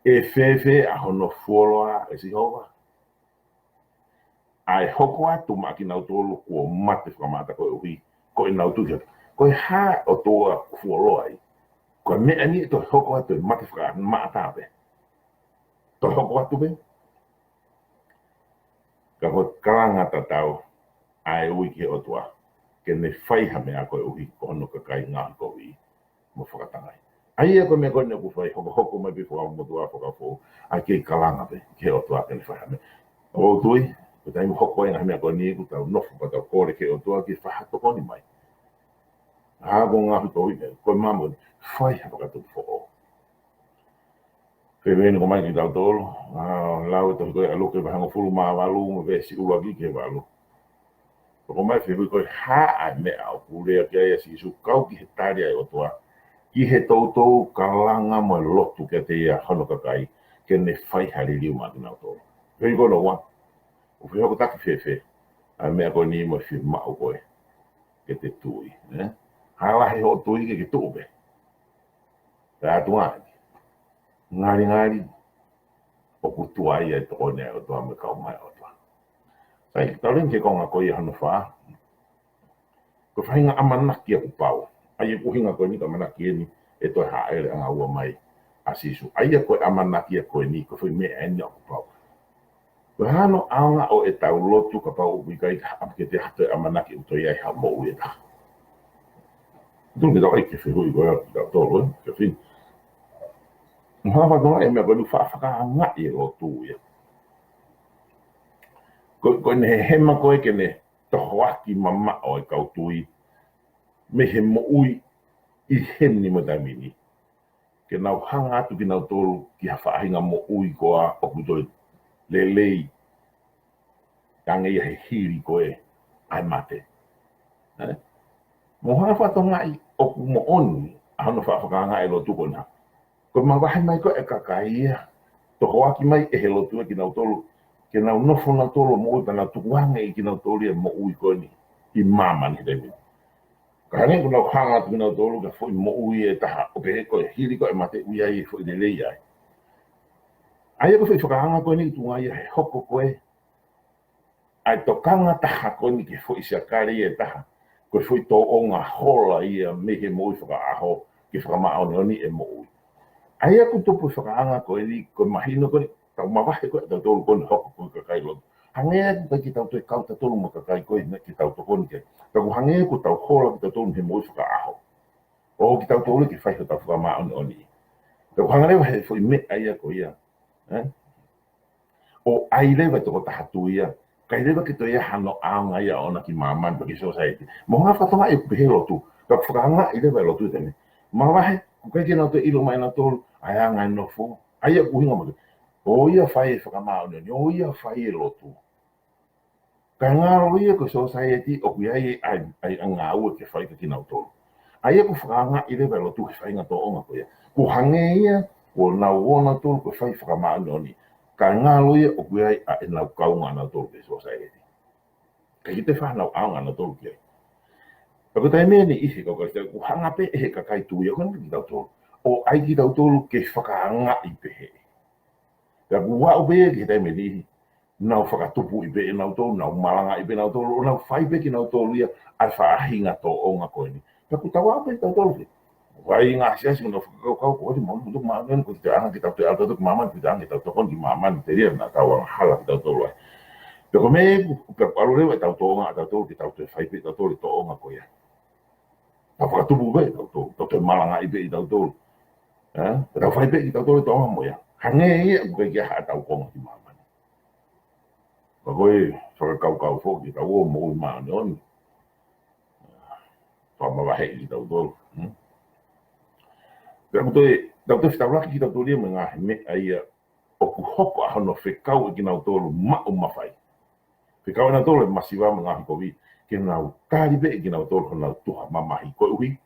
ʻE fēfē ʻa hono fuoloa, ʻe Sihova? ʻA e hoko atu maʻa kinautolu kuo mate fakamātoato koeʻuhi ko ʻenau tui ki he ʻOtua. Ko e hā e ʻOtua ʻoku fuoloa ai? Ko e meʻa ni ʻe toe hoko atu ʻe mate fakamātoato pē. Toe hoko atu pē. Ka ko e kalanga tatau ʻa e ui ki he ʻOtua ke ne fai ha meʻa koeʻuhi ko hono kakai ngaohikoviʻi mo fakatangaʻi. ʻA ia ko e meʻa ko eni ʻoku fai hokohoko mai pē fakamotuʻa fakafoʻou, ʻa e kei kalanga pē ki he ʻOtua ke ne fai ha meʻa. ʻOku ou tui, ko e taimi ʻoku hoko ai e ngaahi meʻa ko eni, ʻoku tau nofo pea tau kole ki he ʻOtua ke fakatokoni mai. ʻA ko e ngaohikoviʻi, ko e mamo, fai ha fakatupu foʻou. Fēfē ʻeni ko mai kiate kitautolu, ʻa, lau e tohi ko ē ʻa Luke vahe hongofulu mā valu mo e veesi ʻuluaki ki he valu. Ko mai fēfē ko e hā ʻa e meʻa ʻoku lea ki ai ʻa Sīsū kau ki he tali ʻa e ʻOtua ki he toutou kalanga mo e lotu kiate ia hono kakai ke ne fai ha liliu maʻa kinautolu. Fēfē ko ena ua, ʻoku fehokotaki fēfē ʻa e meʻa ko eni mo e fiemaʻu ko ē ke te tui, ē? Hala he hoʻo tui ke ke tuʻu pē. Pea tuʻu ai. Ngalingali, ʻoku tuai ʻa e tokoni ʻa e ʻOtua mo e kau mai ʻa e ʻOtua. Sai, tau lele ki he konga ko ia hono fā. Ko e faʻahinga ʻamanaki ʻoku pau. ʻA ia ko e ʻuhinga ko eni ko e ʻamanaki eni ʻe toe hāʻele ʻanga ua mai ʻa Sīsū. ʻA ia ko e ʻamanaki ia ko eni, ko e foʻi meʻa eni ʻoku pau. Ko e hā hano ʻaonga ʻo ʻetau lotu kapau ʻoku ʻikai ke haʻamu ke te hato e ʻamanaki ʻoku toe ʻi ai ha moʻui ʻe taha. Tuʻu ke tau ʻai ke fehuʻi ko ē kiate kitautolu, ē, ke fini. Mo ha fatongia e meʻa ko eni, faʻa fakaangaʻi e lotu ia. Ko, ko ʻene hehema ko ē ke ne tohoaki mamaʻo e kau tui mei he moʻui ʻi heni mo e taimi ni, ke nau hanga atu kinautolu ki ha faʻahinga moʻui ko ā ʻoku toe lelei ange ia he hili ko ē ʻa e mate. Ē? Mo ha fatongia ʻoku moʻoni ʻa hono faʻa fakaangaʻi e lotu ko ena. Ko e mavahe mai ko ē e kakai ia, tohoaki mai ʻe he lotu ia kinautolu, ke nau nofo nautolu ʻo moʻui pea nau tukuange ʻe kinautolu ia e moʻui ko eni ʻi māmani he taimi ni. Ka hangē ʻoku nau hanga atu kinautolu ki ha foʻi moʻui ʻe taha, ʻo pehē ko e hili ko ē e mate ʻoku ʻi ai e foʻi lelei ai. ʻA ia ko e foʻi fakaanga ko eni ʻoku tuʻunga ia he hoko ko ē ʻa e tokanga taha ko eni ki he foʻi siakale ia ʻe taha, ko e foʻi tōʻonga hola ia mei he moʻui fakaʻaho ke fakamāʻoniʻoni e moʻui. ʻA ia ʻoku tupu e fakaanga ko eni, ko e mahino ko eni, tau mavahe ko ē ʻa tautolu ko eni hoko ko e kakai lotu. Hangē ʻoku ʻikai ke tau toe kau tautolu mo e kakai ko ē naʻa ke tau tokoni ki ai. Ka ʻoku hangē ʻoku tau hola kitautolu mei he moʻui fakaʻaho ʻo kitautolu ke fai hotau fakamāʻoniʻoni. Ka ʻoku hanga leva he foʻi meʻa ia ko ia, ē? ʻO ʻai leva e tokotaha tui ia, ʻikai leva ke toe ʻi ai hano ʻaonga ia ʻoʻona ki māmani pe ki he society. Mo ha fatongia ʻoku pehē e lotu, ka ʻoku fakaangaʻi leva e lotu tene. Mavahe, ʻoku ʻikai ke nau toe ʻilo mai ʻe nautolu ʻa e anga e nofo. ʻA ia ʻoku ʻuhinga mai, ʻo ia fai e fakamāʻoniʻoni, ʻo ia fai e lotu. Kae ngalo ia ko e society ʻoku ʻi ai ʻa e, ʻa e, ʻa e ngāue ke fai kia kinautolu. ʻA ia ʻoku fakaangaʻi leva e lotu he faʻahinga tōʻonga ko ia. ʻOku hangē ia kuo nau ō nautolu ko e fai fakamāʻoniʻoni. Kae ngalo ia ʻoku ʻi ai ʻa ʻenau kaunga ʻanautolu ki he society. ʻIkai ke toe fai hanau ʻaonga ʻanautolu ki ai. Pea ko e taimi ʻe niʻihi kau Kalisitiane, ʻoku hanga pē ʻe he kakai tui ia, ʻoku hanga kitautolu, ʻo ʻai kitautolu ke fakaangaʻi pehē. Pea ʻoku aʻu pē ia ki he taimi ʻe niʻihi, nau fakatupuʻi pē ʻe nautolu, nau malangaʻi pē ʻe nautolu, ʻo nau fai pē kinautolu ia ʻa e faʻahinga tōʻonga ko eni. Pea ʻoku tau aʻu pē kitautolu pē. Vai ngā siasi mo nau fakakaukau, ko eni mau tuku māʻoniʻoni, ko e toe anga ke tau toe ʻalu tautolu ki māmani, ko e toe anga ke tau tokoni ki māmani, telia naʻa tau angahala kitautolu ai. Pea ko e meʻa ʻoku, pea ʻalu leva ʻetau tōʻonga ʻatautolu, ke tau toe fai pē kitautolu e tōʻonga ko ia. Tau fakatupu pē kitautolu, tau toe malangaʻi pē kitautolu. Ē? Tau fai pē kitautolu e tōʻonga mo ia. Hangē ia ʻoku ʻikai ke ʻi ai haʻatau konga ki māmani. Ka ko e fakakaukau foki, tau ō moʻui māʻoniʻoni. Fakamavaheʻi kitautolu. Hmm? Pea ʻoku toe, tau toe fetaulaki kitautolu ia mo e ngaahi meʻa ia ʻoku hoko ʻa hono fekau ʻe kinautolu maʻu mafai. Fekau ʻe nautolu e masiva mo e ngaohikoviʻi, ke nau tali pē ʻe kinautolu honau tuha mamahi koeʻuhi.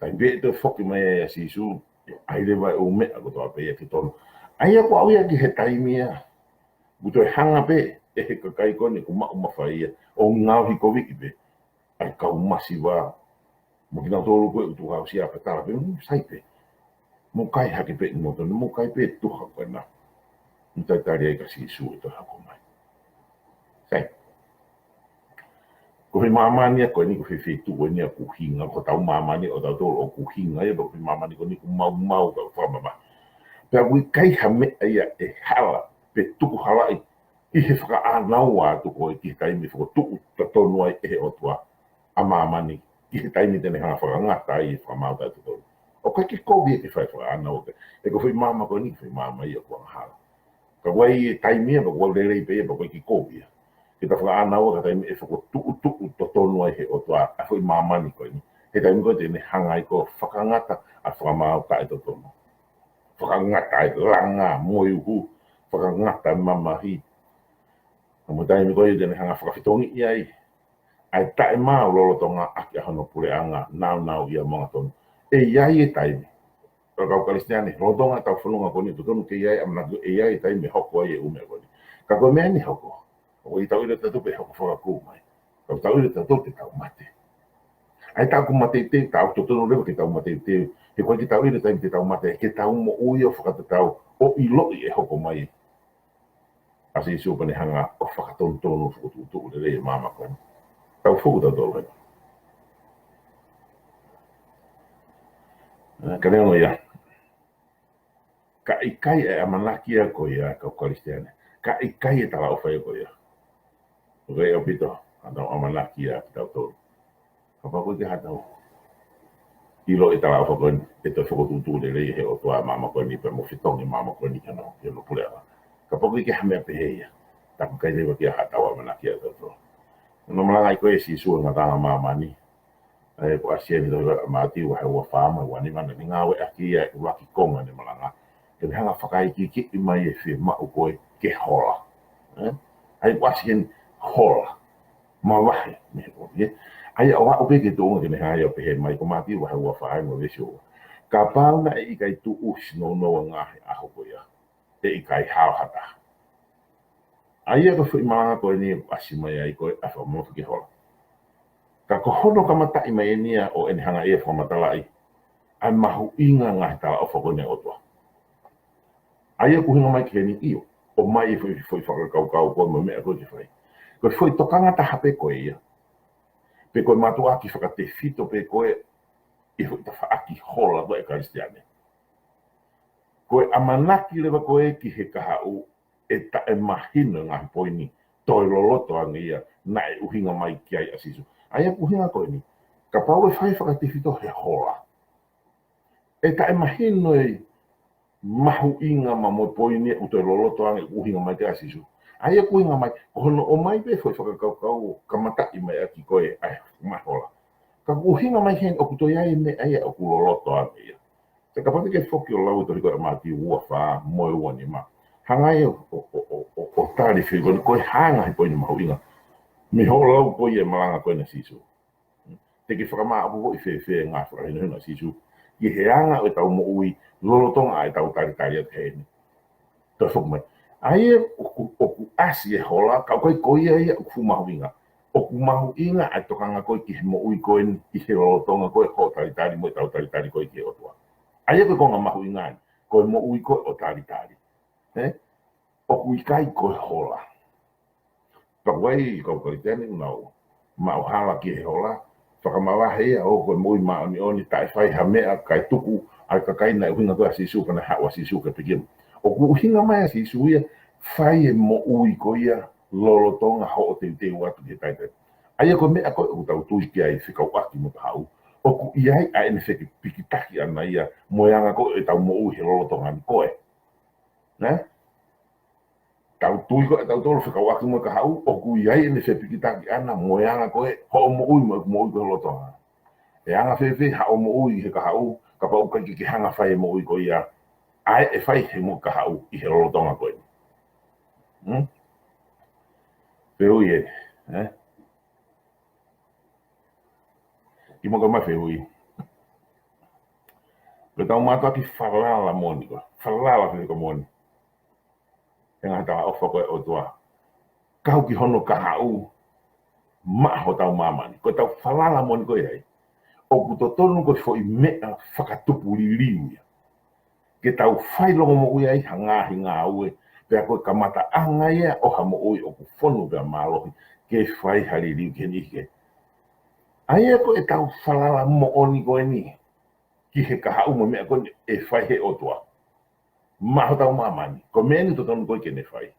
Taimi pē ʻe toe foki mai ai ʻa Sīsū, ʻe ʻai leva e ʻū meʻa kotoa pē ia ke tonu. ʻA ia ʻoku aʻu ia ki he taimi ia, ʻoku toe hanga pē ʻe he kakai ko eni ʻoku maʻu mafai ia, ʻo ngaohikoviʻi pē ʻa e kau masiva, mo kinautolu ko ē ʻoku tukuhausia pē, tala pē, "Mm, sai pē. Mou kai hake pē ʻi moutolu, mou kai pē tuha ko ena." Mou talitali ai ka Sīsū ʻe toe hoko mai. Sai. Ko e māmani ia ko eni, ko e feituʻu eni ʻoku ʻuhinga, ko hotau māmani ʻo tautolu ʻoku ʻuhinga ia, ko e māmani ko eni ʻoku maumau ka fakamamahi. Pea ʻoku ʻikai ha meʻa ia ʻe hala, pe tukuhalaʻi, ʻi he fakaʻānaua atu ko ē ki he taimi ʻe fokotuʻu totonu ai ʻe he ʻOtua ʻa māmani, ki he taimi te ne hanga fakangata ai e fakamaau taʻetotonu. ʻOku ʻikai ke kovi ia ke fai fakaʻānaua ke, he ko e foʻi maama ko eni, foʻi maama ia ʻoku angahala. Ka ʻoku ʻi ai e taimi ia, ʻoku lelei pē ia, ʻoku ʻikai ke kovi ia ke ta fakaʻānaua ki he taimi ʻe fokotuʻutuʻu totonu ai ʻe he ʻOtua ʻa e foʻi māmani ko eni. He taimi ko ē te ne hanga ai ko ē ʻo fakangata ʻa e fakamaau taʻetotonu. Fakangata ʻa e langa mo e uhu, fakangata e mamahi. Ka mo e taimi ko ē te ne hanga fakafetongiʻi ai ʻa e taʻemaau lolotonga ʻaki ʻa hono puleʻanga nāunauʻia mo angatonu. ʻE ʻi ai e taimi, ʻa e kau Kalisitiane, lolotonga ʻetau fononga ko eni, totonu ke ʻi ai e ʻamanaki ʻe ʻi ai e taimi ʻe hoko ai e ʻū meʻa ko eni. Ka ko e meʻa eni ʻe hoko, ʻoku ʻikai ke tau ʻilo tautolu pe ʻe hoko fakakū mai. Ka ʻoku tau ʻilo tautolu te tau mate. ʻA ia ʻoku mateuteu, ʻoku totonu leva ke tau mateuteu. He ʻoku ʻikai ke tau ʻilo e taimi te tau mate, ke tau moʻui ʻo fakatatau, ʻo ʻiloʻi ʻe hoko mai ʻa Sīsū pea ne hanga ʻo fakatonutonu, fokotuʻutuʻu lelei e maama ko eni. Tau foki tautolu heni. Ē, ka neongo ia, ka ʻikai e ʻamanaki ia ko ia, kau Kalisitiane. Ka ʻikai e talaʻofa ia ko ia. ʻOku ʻaupito ʻetau ʻamanaki ia kitautolu. Kapau ʻoku ʻikai ke haʻatau ʻilo e talaʻofa ko eni, ʻe toe fokotuʻutuʻu lelei ʻe he ʻOtua e maama ko eni, pea mo fetongi e maama ko eni ki hono, ki hono puleʻanga. Kapau ʻoku ʻikai ke ha meʻa pehē ia, ta ʻoku ʻikai leva ke ʻi ai haʻatau ʻamanaki ia tautolu. Naʻe malanga ai ko ē ʻa Sīsū he ngataʻanga ʻo māmani. ʻA ia ʻoku ʻasi eni he tohi ʻa Mātiu vahe ua fā mo e ua nima, naʻa ne ngāueʻaki ia e ʻuluaki konga ʻene malanga ke ne hanga ʻo fakaikiiki mai e fiemaʻu ko ē ke hola. Ē? ʻA ia ʻoku ʻasi eni hola. Mavahe mei he ʻOtua, ē? ʻA ia ʻoku aʻu pē ki he tuʻunga ke ne hanga ia ʻo pehē mai, ko Mātiu vahe ua fā mo e veesi ua: Kapau naʻe ʻikai tuʻusi nounou ʻa e ngaahi ʻaho ko ia, ʻe ʻikai hao ha taha. ʻA ia ko e foʻi malanga ko eni ʻoku ʻasi mai ai ko ē ʻa e fakamoʻoni ke hola. Ka ko hono kamataʻi mai eni ia ʻo ʻene hanga ia ʻo fakamatalaʻi ʻa e mahuʻinga e ngaahi talaʻofa ko eni ʻa e ʻOtua. ʻA ia ʻoku ʻuhinga mai ki heni, ʻio, ʻomai e foʻi, foʻi fakakaukau ko ē mo e meʻa ko ē ke fai. Ko e foʻi tokanga taha pē ko ia, pe ko e mātuʻaki fakatefito pē ko ē ʻi he foʻi tafaʻaki hola ko ē ʻa e Kalisitiane. Ko e ʻamanaki leva ko ē ki he kahaʻu ʻe taʻemahino e ngaahi poini toe loloto ange ia naʻe ʻuhinga mai ki ai ʻa Sīsū. ʻA ia ʻoku ʻuhinga ko eni, kapau ʻe fai fakatefito he hola, ʻe taʻemahino e mahuʻinga mo e poini ʻoku toe loloto ange ʻoku ʻuhinga mai ki ai ʻa Sīsū. ʻA ia ʻoku ʻuhinga mai, ko hono ʻomai pē foʻi fakakaukau ʻo kamataʻi mai ʻaki ko ē ʻa e mahola. Ka ʻoku ʻuhinga mai heni ʻoku toe ʻi ai e meʻa ia ʻoku loloto ange ia. Te kapau te ke foki ʻo lau e tohi ko ē ʻa Mātiu ua fā mo e ua nima. Hanga ia ʻo, ʻo, ʻo, ʻo, ʻo tali fei ko eni, ko e hā e ngaahi poini mahuʻinga mei hoʻo lau ko ia e malanga ko eni ʻa Sīsū. Te ke fakamāʻopoʻopo ʻi fēfē e ngaahi fakahinohino ʻa Sīsū ki he anga ʻo ʻetau moʻui lolotonga ʻetau talitali atu heni. Toe foki mai. ʻA ia ʻoku, ʻoku ʻasi e hola, ka ʻoku ʻikai ko ia ia ʻoku fuʻu mahuʻinga. ʻOku mahuʻinga ʻa e tokanga ko ē ki he moʻui ko eni ʻi he lolotonga ko ē hoʻo talitali mo ʻetau talitali ko ē ki he ʻOtua. ʻA ia ko e konga mahuʻinga eni, ko e moʻui ko ē ʻo talitali. Ē? ʻOku ʻikai ko e hola. Pea ʻoku ʻi ai e kau Kalisitiane ʻoku nau maʻu hala ki he hola, fakamavahe ia ʻo ko e moʻui māʻoniʻoni, taʻe fai ha meʻa kae tuku ʻa e kakai naʻe ʻuhinga ko ē ʻa Sīsū, pea naʻe haʻu ʻa Sīsū ke pekia. ʻOku ʻuhinga mai ʻa Sīsū ia, fai e moʻui ko ia lolotonga hoʻo teuteu atu ki he talitali. ʻA ia ko e meʻa ko ē ʻoku tau tui ki ai fekauʻaki mo e kahaʻu, ʻoku ʻi ai ʻa ʻene fepikitaki ʻana ia mo e anga ko ē ʻetau moʻui he lolotonga ni ko ē. Nē? Tau tui ko ē ʻa tautolu fekauʻaki mo e kahaʻu, ʻoku ʻi ai ʻene fepikitaki ʻana mo e anga ko ē hoʻo moʻui mo ʻeku moʻui ko ē he lolotonga. ʻE anga fēfē haʻo moʻui he kahaʻu, kapau ʻoku ʻikai ke ke hanga fai e moʻui ko ia ʻa ē ʻe fai he mo e kahaʻu ʻi he lolotonga ko eni. Hmm? Fehuʻi ē, ē? Kimuʻa ke u ʻomai e fehuʻi. Ko ʻetau mātuʻaki falala moʻoni ko ē, falala fefeka moʻoni he ngaahi talaʻofa ko ē ʻa e ʻOtua, kau ki hono kahaʻu maʻa hotau māmani. Ko ʻetau falala moʻoni ko ē ai, ʻoku totonu ko e foʻi meʻa fakatupu liliu ia ke tau fai longomoʻui ai ha ngaahi ngāue, pea ko e kamataʻanga ia ʻo ha moʻui ʻoku fonu pea mālohi, ke fai ha liliu ki he niʻihi kehe. ʻA ia ko ʻetau falala moʻoni ko eni ki he kahaʻu mo e meʻa ko eni ʻe fai he ʻOtua maʻa hotau māmani. Ko e meʻa eni ʻoku totonu ko ē ke ne fai.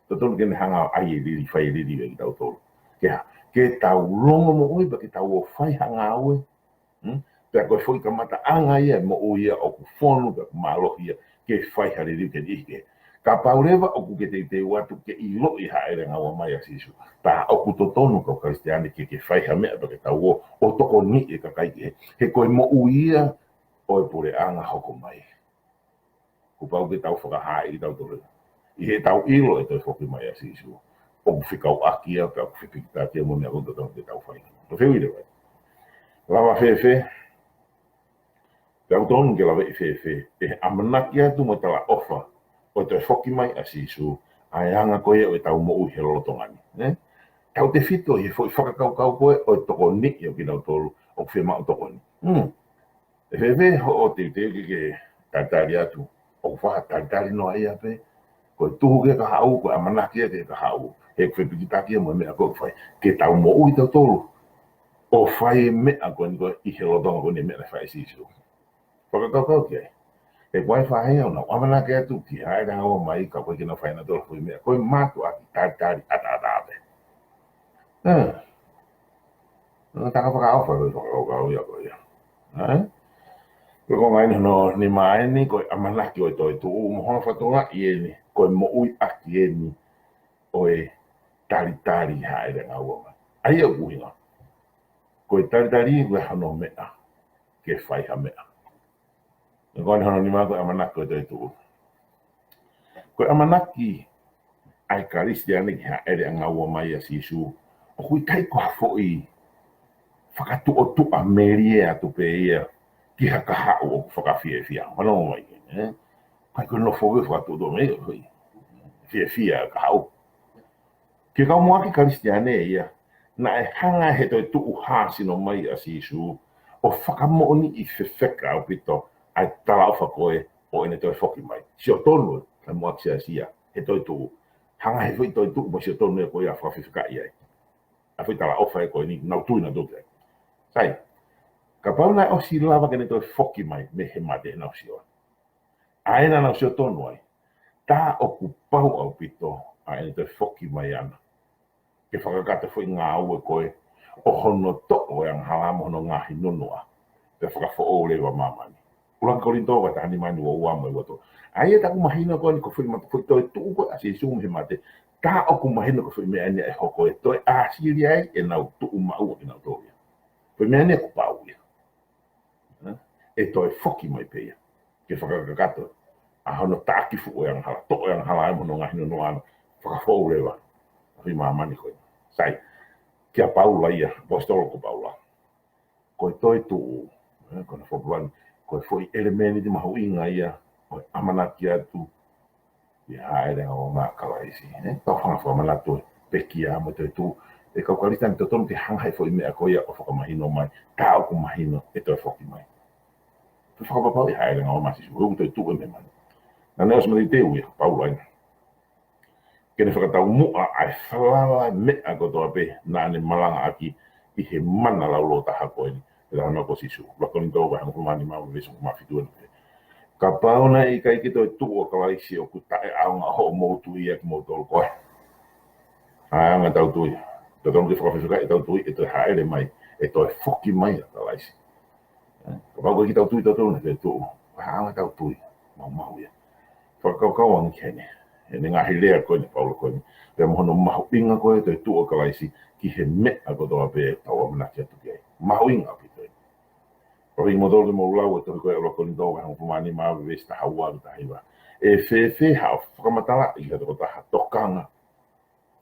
Totonu ke ne hanga ʻo ʻai e liliu, fai e liliu ʻiate kitautolu. Ke hā? Ke tau longomoʻui pea ke tau ō ʻo fai ha ngāue. Hmm? Pea ko e foʻi kamataʻanga ia e moʻui ia ʻoku fonu pea ʻoku mālohi ia ke fai ha liliu ki he niʻihi kehe. Kapau leva ʻoku ke teuteu atu ke ʻiloʻi e hāʻele ʻanga ua mai ʻa Sīsū, tā ʻoku totonu kau Kalisitiane ke ke fai ha meʻa pea ke tau ō ʻo tokoniʻi e kakai kehe. He ko e moʻui ia ʻo e puleʻanga hoko mai. Kuo pau ke tau fakahaaʻi kitautolu ʻi heʻetau ʻilo e toe foki mai ʻa Sīsū ʻoku fekauʻaki ia, pea ʻoku fepikitaki ia mo e meʻa ʻoku totonu ke tau fai. Ko e fehuʻi leva ia, lava fēfē? Pea ʻoku totonu ke laveʻi fēfē ʻe he ʻamanaki atu mo e talaʻofa ʻo e toe foki mai ʻa Sīsū ʻa e anga ko ia ʻo ʻetau moʻui he lolotonga ni, ē? Tautefito ʻi he foʻi fakakaukau ko ē ʻo e tokoniʻi ʻo kitautolu ʻoku fiemaʻu tokoni. Hmm. ʻE fēfē hoʻo teuteu ke ke talitali atu? ʻOku faʻa talitali noa ia pē. Ko e tuhu ki he kahaʻu, ko e ʻamanaki ia ki he kahaʻu. He ʻoku fepikitaki ia mo e meʻa ʻoku fai. Ke tau moʻui tautolu ʻo fai e meʻa ko eni ko ē ʻi he lolotonga ko eni e meʻa naʻe fai ʻe Sīsū. Fakakaukau ki ai. He ko e faʻahinga ʻoku nau ʻamanaki atu ki he hāʻele ʻanga ua mai ka ʻoku ʻikai ke nau fai ʻenautolu ha foʻi meʻa. Ko e mātuʻaki talitali ʻataʻatā pē. Ē. Ē, taka fakaʻofa ko e fakakaukau ia ko ia. Ē? Ko e konga eni hono nima eni, ko e ʻamanaki ʻo e toetuʻu, mo hono fakatokangaʻi eni ko e moʻui ʻaki eni ʻo e talitali hāʻele ʻanga ua mai. ʻA ia ʻoku ʻuhinga, ko e talitali ko e hano meʻa ke fai ha meʻa. Ko eni hono nima ko e ʻamanaki ʻo e toetuʻu. Ko e ʻamanaki ʻa e Kalisitiane ki he hāʻele ʻanga ua mai ʻa Sīsū, ʻoku ʻikai ko ha foʻi fakatuʻotuʻa melie atu pē ia ki ha kahaʻu ʻoku fakafiefia. Fanongo mai, ē? ʻIkai ko e nofo ke fakatuʻotuʻa melie, foʻi fiefia kahaʻu. Ki he kau muʻaki Kalisitiane ia, naʻe hanga ʻe he toetuʻu hāsino mai ʻa Sīsū ʻo fakamoʻoniʻi fefeka ʻaupito ʻa e talaʻofa ko ē ʻo ʻene toe foki mai. Sio tonu ʻa e muʻaki siasi ia he toetuʻu. Hanga ʻe he foʻi toetuʻu mo sio tonu ia ko ia ʻo fakafefekaʻi ai ʻa e foʻi talaʻofa ia ko eni, nau tui nautolu ki ai. Sai, kapau naʻe ʻosi lava ke ne toe foki mai mei he mate, nau sio ʻa ē naʻa nau sio tonu ai, tā ʻoku pau ʻaupito ʻa ʻene toe foki mai ʻana ke fakakakato e foʻi ngāue ko ē ʻo hono toʻo e angahala mo hono ngaahi nunuʻa, pea fakafoʻou leva ʻa māmani. ʻUluaki Kolinitō vahe taha nima eni, ua ua mo e ua tolu. ʻA ia tā ʻoku mahino ko eni ko e foʻi mata, foʻi toetuʻu ko ē ʻa Sīsū mei he mate, tā ʻoku mahino ko e foʻi meʻa eni ʻe hoko ʻe toe ʻāsili ai ʻenau tuʻu maʻu ʻa kinautolu ia. Foʻi meʻa eni ʻoku pau ia. Ē? ʻE toe foki mai pē ia ke fakakakato ʻa hono taʻaki fuʻu e angahala, toʻo e angahala ai mo hono ngaahi nunuʻa ʻana, fakafoʻou leva ʻa e māmani ko ē. Sai, kia Paula ia, ʻaposetolo ko Paula, ko e toetuʻu, ē, ko hono fopulani, ko e foʻi ʻelemēniti mahuʻinga ia ʻo e ʻamanaki atu ki he hāʻele ʻanga ua mai ʻa Kalaisi, ē? Tau hanga ʻo fakamanatu e pekia mo e toetuʻu. ʻE kau Kalisitiane, totonu ke hanga ʻe he foʻi meʻa ko ia ʻo fakamahino mai, tā ʻoku mahino e toe foki mai. Toe fakapapauʻi e hāʻele ʻanga ua mai ʻa Sīsū, ʻoku toetuʻu ʻe meʻa mai. Naʻa ne ʻosi mateuteu ia, Paula ia, ke ne fakataumuʻa ʻa e falala meʻa kotoa pē naʻa ne malangaʻaki ʻi he mana laulōtaha ko eni, ʻe taha na ko Sīsū. ʻUluaki Kolinitō vahe hongofulu mā nima mo e veesi hongofulu mā fitu eni pē. Kapau naʻe ʻikai ke toe tuʻu ʻa Kalaisi, ʻoku taʻeʻaonga hoʻomou tui ʻa kimoutolu ko ē. ʻA e anga ʻetau tui. Totonu ke fakafefekaʻi ʻetau tui ʻe toe hāʻele mai, ʻe toe foki mai ʻa Kalaisi. Ē, kapau ʻoku ʻikai ke tau tui tautolu naʻe toe tuʻu, ʻa e anga ʻetau tui, maumau ia. Fakakaukau ange ki heni, ʻene ngaahi lea ko eni ʻa Paula ko eni, pea mo hono mahuʻinga ko ē e toetuʻu ʻa Kalaisi ki he meʻa kotoa pē ʻoku tau ʻamanaki atu ki ai. Mahuʻinga ʻaupito ia. Pea ʻoku ʻi ai kimoutolu ke mou lau e tohi ko ē ʻa ʻUluaki Kolinitō vahe hongofulu mā nima mo e veesi taha ua ki he taha hiva. ʻE fēfē haʻo fakamatalaʻi ki ha tokotaha tokanga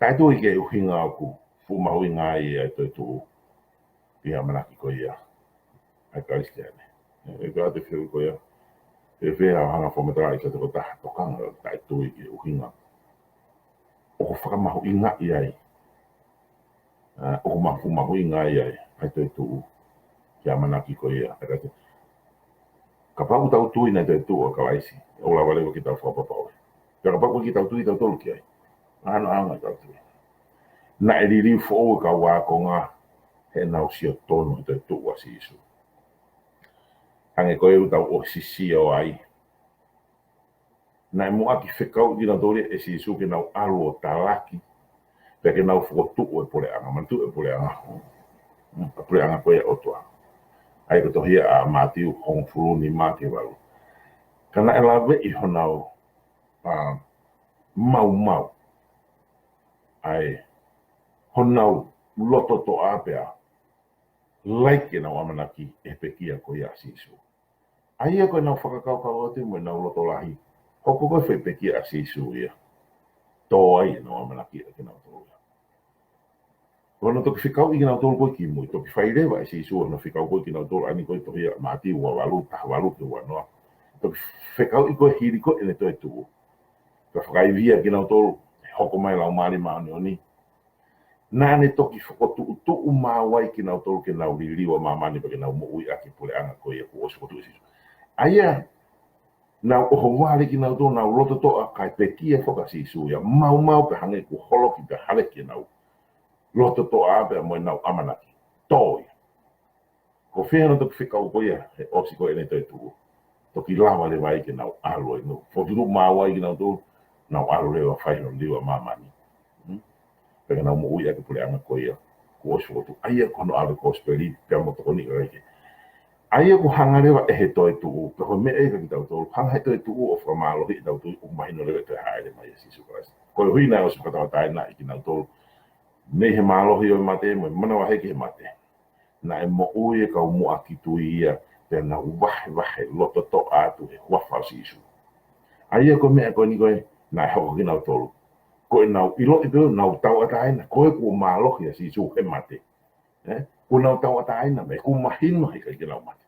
taʻetui ki he ʻuhinga ʻoku fuʻu mahuʻinga ai ʻa e toetuʻu ki he ʻamanaki ko ia ʻa e Kalisitiane? ʻE, ʻe ʻoatu e fehuʻi ko ia. ʻE fēfē haʻo hanga ʻo fakamatalaʻi ki ha tokotaha tokanga taʻetui ki he ʻuhinga ʻoku fakamahuʻingaʻi ai, ʻa, ʻoku ma-, fuʻu mahuʻinga ai ʻa e, ʻa e toetuʻu ki he ʻamanaki ko ia ʻa e Kalisitiane? Kapau ʻoku tau tui naʻe toe tuʻu ʻa Kalaisi, ʻoku lava leva ke tau fakapapauʻi. Pea kapau ʻoku ʻikai ke tau tui tautolu ki ai, ʻa hono ʻaonga ʻetau tui? Naʻe liliu foʻou e kau ākonga heʻenau sio tonu he toetuʻu ʻa Sīsū. Hangē ko ē ʻoku tau ʻosi sio ai, Naʻe muʻaki fekauʻi kinautolu ʻe Sīsū ke nau ʻalu ʻo talaki, pea ke nau fokotuʻu e puleʻanga, manatuʻi e puleʻanga. Mm, ʻa e puleʻanga ko ia ʻo e ʻOtua. ʻA ia ko e tohi ʻa Mātiu hongofulu nima ki he valu. Ka naʻe laveʻi honau, ā, maumau. ʻA e, honau loto toʻa pea laiki ʻenau ʻamanaki ʻi he pekia ko ia ʻa Sīsū. ʻA ia ko ʻenau fakakaukau atu mo ʻenau loto lahi, hoko ko e foʻi pekia ʻa Sīsū ia. Tō ai ʻenau ʻamanaki ʻa kinautolu ia. Ko hono toki fekauʻi kinautolu ko ē kimui, toki fai leva ʻe Sīsū hono fekau ko ē kinautolu, ʻa eni ko e tohi ʻa Mātiu ua valu, taha valu ki he ua noa. Toki fekauʻi ko ē hili ko ē ʻene toetuʻu. Ka fakaivia kinautolu, hoko mai Laumālie Māʻoniʻoni. Naʻa ne toki fokotuʻutuʻu maʻu ai kinautolu ke nau liliu ʻa māmani pea ke nau moʻui ʻaki e puleʻanga ko ia kuo ʻosi fokotuʻu ʻe Sīsū. ʻA ia, nau ʻohovale kinautolu, nau loto toʻa kae pekia foki ʻa Sīsū ia, maumau pea hangē kuo holoki pea haleki ʻenau loto toʻa pea mo ʻenau ʻamanaki. Tō ia. Ko fē hono toki fekau ko ia, he ʻosi ko ē ʻene toetuʻu. Toki lava leva ai ke nau ʻalu ai, nau fokotuʻutuʻu maʻu ai kinautolu, nau ʻalu leva fai hono liliu ʻa māmani. Hmm? Pea ke nau moʻui ʻaki e puleʻanga ko ia kuo ʻosi fokotuʻu. ʻA ia ko hono ʻalu e kosipeli, pea mo tokoni ʻa e ʻEiki. ʻA ia ko e hanga leva ʻe he toetuʻu, pea ko e meʻa ia kia kitautolu, hanga ʻe he toetuʻu ʻo fakamālohiʻi ʻetau tui, ʻoku mahino leva e toe hāʻele mai ʻa Sīsū Kalaisi. Koeʻuhi naʻe ʻosi fakatauʻatāinaʻi kinautolu mei he mālohi ʻo e mate, mo e manavahē ki he mate. Naʻe moʻui e kau muʻaki tui ia, pea nau vahevahe loto toʻa atu he huafa ʻo Sīsū. ʻA ia ko e meʻa ko eni ko ē, naʻe hoko kia kinautolu. Ko ʻenau ʻiloʻi pē ʻoku nau tauʻatāina, ko e kuo mālohi ʻa Sīsū he mate. Eh? Kuo nau tauʻatāina, mo e kuo mahino he ʻikai ke nau mate.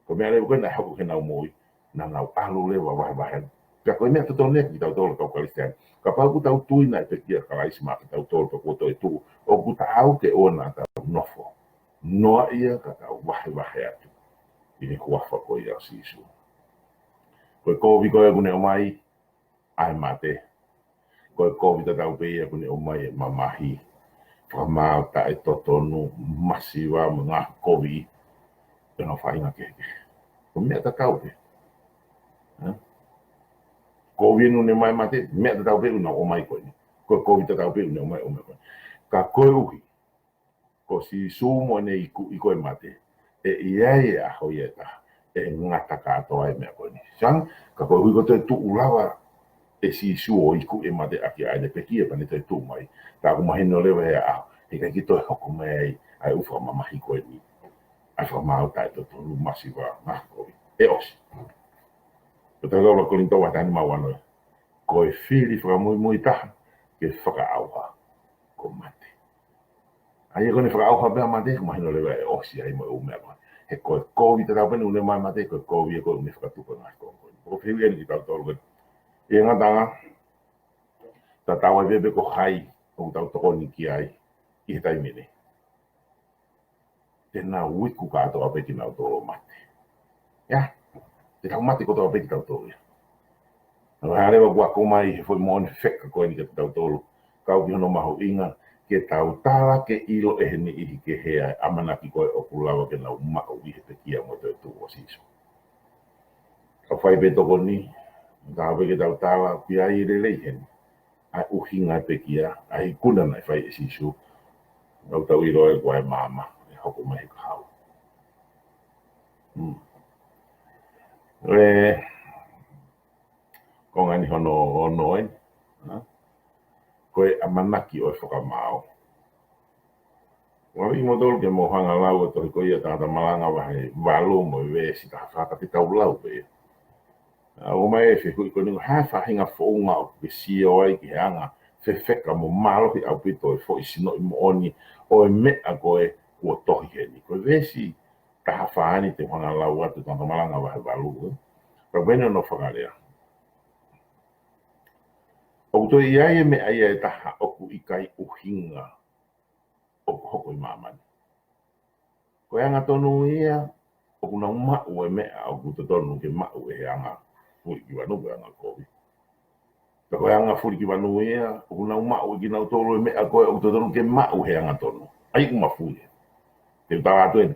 Ko e meʻa leva ko ē naʻe hoko ki heʻenau moʻui, naʻa nau ʻalu leva vahevahe. Pea ko e meʻa totonu ia kia kitautolu kau Kalisitiane. Kapau ʻoku tau tui naʻe pekia ʻa Kalaisi maʻa kitautolu pea kuo toetuʻu, ʻoku taau ke ʻoua naʻa tau nofo noaʻia ka tau vahevahe atu ʻi he huafa ko ia ʻo Sīsū. Ko e kovi ko ē ʻoku ne ʻomai, ʻa e mate. Ko e kovi tatau pē ia ʻoku ne ʻomai e mamahi, fakamaau taʻetotonu, masiva, mo e ngaahi kovi ʻi hono faʻahinga kehekehe. Ko e meʻa tatau pē. Eh? Kovi ʻoku ne ʻomai e mate, meʻa tatau pē ʻoku ne ʻomai ko eni. Ko e kovi tatau pē ʻoku ne ʻomai, ʻomai ko eni. Ka koeʻuhi ko Sīsū mo ʻene ikuʻi ko e mate, ʻe ʻi ai e ʻaho ia ʻe taha ʻe ngata kātoa e meʻa ko eni. Sai ange, ka koeʻuhi ko e toetuʻu leva ʻe Sīsū ʻo ikuʻi e mate ʻaki ʻa ʻene pekia pea ne toetuʻu mai. Tā ʻoku mahino leva he ʻaho, he ʻikai ke toe hoko mai ai ʻa e ʻū fakamamahi ko eni. ʻA e fakamaau taʻetotonu, masiva, ngaahi kovi. ʻE ʻosi. Ko e taha ua Kolinitō vahe taha nima ua noa. Ko e fili fakamuimui taha ke fakaʻauha ko e mate. ʻA ia ko ʻene fakaʻauha pē ʻa e mate, ʻoku mahino leva ʻe ʻosi ai mo e ʻū meʻa ko ē. He ko e kovi tatau pē ʻoku ne ʻomai e mate, ko e kovi ia ko ē ʻoku ne fakatupu e ngaahi konga ko ē. Ko e fehuʻi eni kia kitautolu ko ē. ʻI he ngataʻanga, tatau ai pē pe ko hai ʻoku tau tokoni ki ai ʻi he taimi ni. Te nau iku kātoa pē kinautolu ʻo mate. Ia, te tau mate kotoa pē kitautolu ia. Naʻa ku hanga leva ʻo ako mai he foʻi moʻoni fefeka ko eni kia kitautolu. Kau ki hono mahuʻinga ke tau tala ke ʻilo ʻe he niʻihi kehe ʻa e ʻamanaki ko ē ʻoku lava ke nau maʻu ʻi he pekia mo e toetuʻu ʻo Sīsū. Ka fai pē tokoni, ka fai pē ke tau tala, ʻoku ʻi ai e lelei heni. ʻA e ʻuhinga e pekia, ʻa e ikuna naʻe fai ʻe Sīsū. Naʻa tau ʻilo ʻe koe maama, ʻe hoko mai he kahaʻu. Hmm. ʻE, konga eni hono ono eni. Ha? Ko e ʻamanaki ʻo e fakamaau. Ua ʻi mo tolu ke mou hanga lau e tohi ko ia Tangata Malanga vahe valu mo e veesi taha fā, ka te tau lau pē ia. ʻA, ʻomai e fehuʻi ko eni, ha faʻahinga founga ʻoku ke sio ai ki he anga fefeka mo mālohi ʻaupito e foʻi sinoʻi moʻoni ʻo e meʻa ko ē kuo tohi heni. Ko e veesi taha fā eni te u hanga lau atu, Tangata Malanga vahe valu, ē. Pea ko eni hono fakalea. ʻOku toe ʻi ai e meʻa ia ʻe taha ʻoku ʻikai ʻuhinga ʻoku hoko ʻi māmani. Ko e angatonu ia ʻoku nau maʻu e meʻa ʻoku totonu ke maʻu ʻe he anga fulikivanu, ko e anga kovi. Pea ko e anga fulikivanu ia ʻoku nau maʻu ʻe kinautolu e meʻa ko ē ʻoku totonu ke maʻu he angatonu. ʻAi ʻoku mafuli. Te u tala atu eni.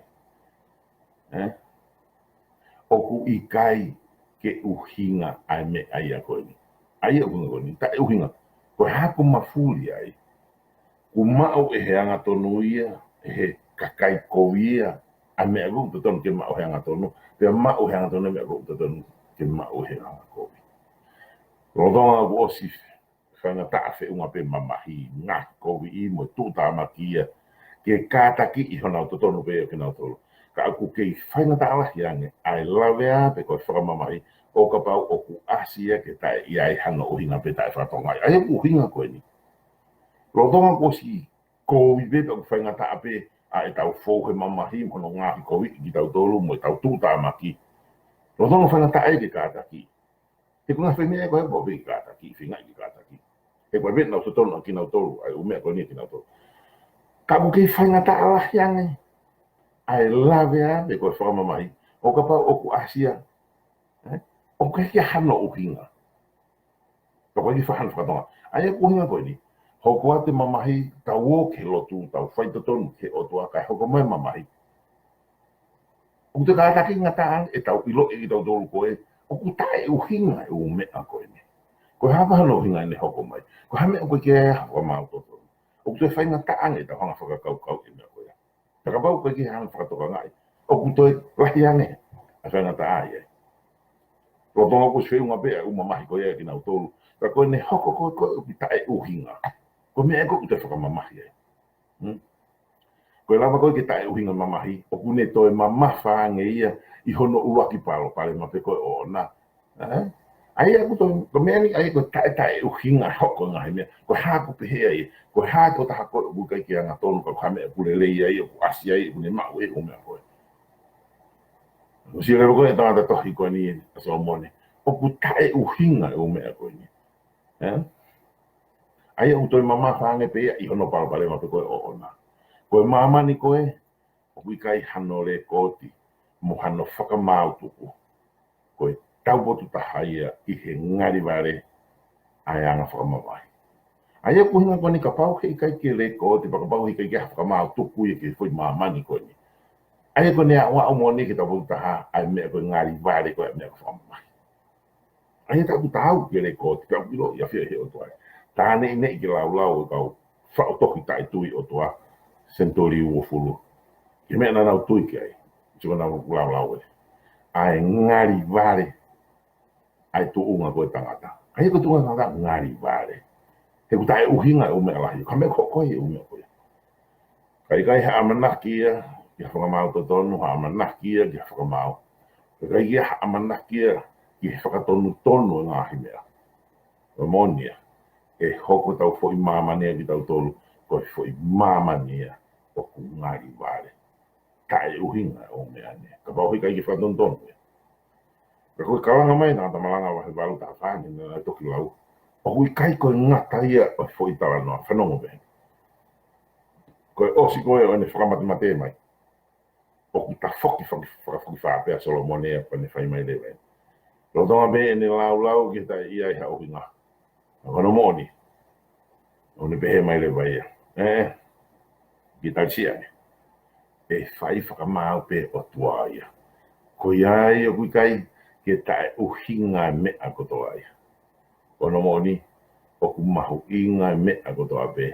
Ē? ʻOku ʻikai ke ʻuhinga ʻa e meʻa ia ko eni. ʻA ia ʻuhinga ko eni, taʻeʻuhinga. Ko e hā ʻoku mafuli ai, ʻoku maʻu ʻe he angatonu ia, ʻe he kakai kovi ia, ʻa e meʻa ʻoku totonu ke maʻu ʻe he angatonu, pea maʻu ʻe he angatonu ʻa e meʻa ʻoku totonu ke maʻu ʻe he angakovi. Lolotonga ʻoku ʻosi faingataʻa feʻunga pē mamahi, ngaahi kovi mo e tuʻutāmaki ia, ke kātakiʻi honau totonu pē ʻo kinautolu. Ka ʻoku kei faingataʻa lahi ange ʻa e lavea pē ko e fakamamahi, ʻo kapau ʻoku ʻasi ia ke taʻe ʻi ai hano ʻuhinga pē taʻefakatokangaʻi. ʻA ia ʻoku ʻuhinga ko eni. Lolotonga kuo ʻosi kovi pē, pea ʻoku faingataʻa pē ʻa ʻetau fou he mamahi, mo hono ngaahi koviʻi kitautolu, mo ʻetau tuʻutāmaki. Lolotonga faingataʻa ia ke kātakiʻi. He ko e ngaahi meʻa ko ē ʻoku pau pē ke kātakiʻi, feingaʻi ke kātakiʻi. He ko e meʻa naʻa nau totonu ʻa kinautolu, ʻa e ʻū meʻa ko eni ʻa kinautolu. Ka ʻoku kei faingataʻa lahi ange ʻa e lavea pē ko e fakamamahi, ʻo kapau ʻoku ʻasi ia, ē? ʻOku ʻikai ke ʻi ai hano ʻuhinga. Ka ʻoku ʻikai ke fai hano fakatonga. ʻA ia ʻoku ʻuhinga ko eni. Hoko atu e mamahi, tau ō ki he lotu, tau faitotonu ki he ʻOtua, kae hoko mai e mamahi. ʻOku te kātaki ngata ange ʻetau ʻiloʻi kitautolu ko ē ʻoku taʻeʻuhinga e ʻū meʻa ko eni. Ko e hā pē hano ʻuhinga ʻene hoko mai? Ko e hā e meʻa ʻoku ʻikai ke ʻi ai ha fakamaau totonu? ʻOku toe faingataʻa ange ʻetau hanga fakakaukau e meʻa ko ia. Pea kapau ʻoku ʻikai ke hanga fakatokangaʻi, ʻoku toe lahi ange ʻa e faingataʻa ia. Lolotonga kuo ʻosi feʻunga pē ʻa e ʻū mamahi ko ia ʻa kinautolu. Ka ko ʻene hoko ko ē ko ē ʻoku taʻeʻuhinga, ko e meʻa ia ʻoku toe fakamamahi ai. Hmm? Ko e lava ko ē ke taʻeʻuhinga mamahi, ʻoku ne toe mamafa ange ia ʻi hono ʻuluaki palopalema pē ko ē ʻoʻona. Ē? ʻA ia ʻoku toe, ko e meʻa ni, ʻa ia ko e taʻe, taʻeʻuhinga hoko e ngaahi meʻa. Ko e hā ʻoku pehē ai, ko e hā e tokotaha ko ē ʻoku ʻikai ke angatonu, ka ko e hā e meʻa ʻoku lelei ai, ʻoku ʻasi ai, ʻoku ne maʻu e ʻū meʻa ko ē. ʻOsi leva ko ē e tangata tohi ko eni ʻa Solomone. ʻOku taʻeʻuhinga e ʻū meʻa ko eni. Ē? ʻA ia ʻoku toe mamafa ange pē ia ʻi hono palopalema pē ko ē ʻoʻona. Ko e māmani ko ē, ʻoku ʻikai hano lekooti mo hano fakamaau tuku. Ko e taupotu taha ia ʻi he ngali vale ʻa e anga fakamamahi. ʻA ia ʻoku ʻuhinga ko eni kapau he ʻikai ke lekooti, pea kapau he ʻikai ke fakamaau tuku ia ki he foʻi māmani ko eni. ʻA ia ko ʻene aʻuaʻu moʻoni ke taupotu taha ʻa e meʻa ko e ngali vale ko ē ʻa e meʻa fakamamahi. ʻA ia taku tau ke lekooti, pea ʻoku ʻiloʻi ʻafio he ʻOtua. Tā neʻineʻi ke laulau e kau faʻu tohi taʻetui ʻOtua, senituli uofulu. Ki he meʻa naʻa nau tui ki ai, sio naʻa nau laulau ē. ʻA e ngali vale, ʻa e tuʻunga ko ē tangata. ʻA ia ko e tuʻunga tangata ngali vale. He ʻoku taʻeʻuhinga e ʻū meʻa lahi, ka meʻa ko ē ko e ʻū meʻa ko ē. Ka ʻikai ha ʻamanaki ia ki ha fakamaau totonu, ha ʻamanaki ia ki ha fakamaau. Ka ʻikai ia ha ʻamanaki ia ki he fakatonutonu e ngaahi meʻa. Ko e moʻoni ia, ʻe hoko ʻetau foʻi māmani ia kitautolu ko e foʻi māmani ia ʻoku ngali vale. Taʻeʻuhinga e ʻū meʻa ni. Kapau he ʻikai ke fakatonutonu ia. Ka ko e kalanga mai ʻa e tangata malanga vahe valu taha fā ni, naʻe toki lau, ʻoku ʻikai ko e ngata ia ʻo e foʻi talanoa, fanongo pē. Ko e ʻosi ko ē ʻo ʻene fakamatemate mai, ʻoku tafoki faki-, fakafokifā pē ʻa Solomone ia ko ʻene fai mai leva ē. Lolotonga pē ʻene laulau ki he taʻe ʻi ai ha ʻuhinga. Ka ko hono moʻoni, ʻoku ne pehē mai leva ia, ē, ke tali siʻa ē. ʻE fai fakamaau pē ʻOtua ia. Ko ia ai ʻoku ʻikai ke taʻeʻuhinga e meʻa kotoa ia. Ko hono moʻoni, ʻoku mahuʻinga e meʻa kotoa pē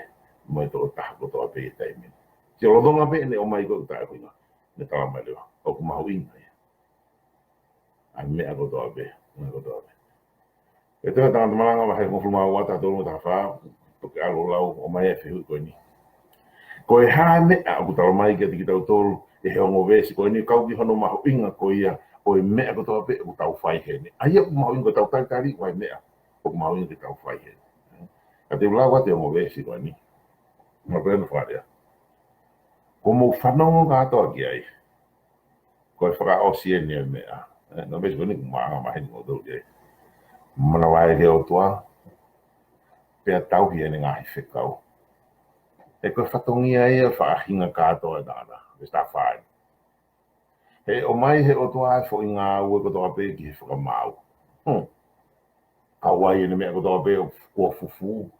mo e tokotaha kotoa pē ʻi he taimi ni. Sio, lolotonga pē ʻene ʻomai ko ē ʻoku taʻeʻuhinga, ne tala mai leva, ʻoku mahuʻinga ia. ʻA e meʻa kotoa pē, meʻa kotoa pē. ʻE tohi ʻa e tangata malanga vahe hongofulu mā ua, taha tolu mo e taha fā, toki ʻalu ʻo lau, ʻomai e fehuʻi ko eni. Ko e hā e meʻa ʻoku talamai kiate kitautolu ʻe he ongo veesi ko eni, kau ki hono mahuʻinga ko ia ʻo e meʻa kotoa pē ʻoku tau fai heni. ʻA ia ʻoku mahuʻinga ke tau talitali ʻa e meʻa ʻoku mahuʻinga ke tau fai heni. Ka te u lau atu e ongo veesi ko eni. Mo pehē hono fakalea. Kuo mou fanongo kātoa ki ai. Ko e fakaʻosi eni e meʻa. Ē, naʻe pehē ko eni, mānava maheni mo tau ke manavahē ki he ʻOtua, pea tauhi ʻene ngaahi fekau. He ko e fatongia ia e faʻahinga kātoa ʻo e tangata. Veesi taha fā ē. He ʻomai ʻe he ʻOtua e foʻi ngāue kotoa pē ki he fakamaau. Hmm. Kau ai ʻene meʻa kotoa pē ʻoku fufū.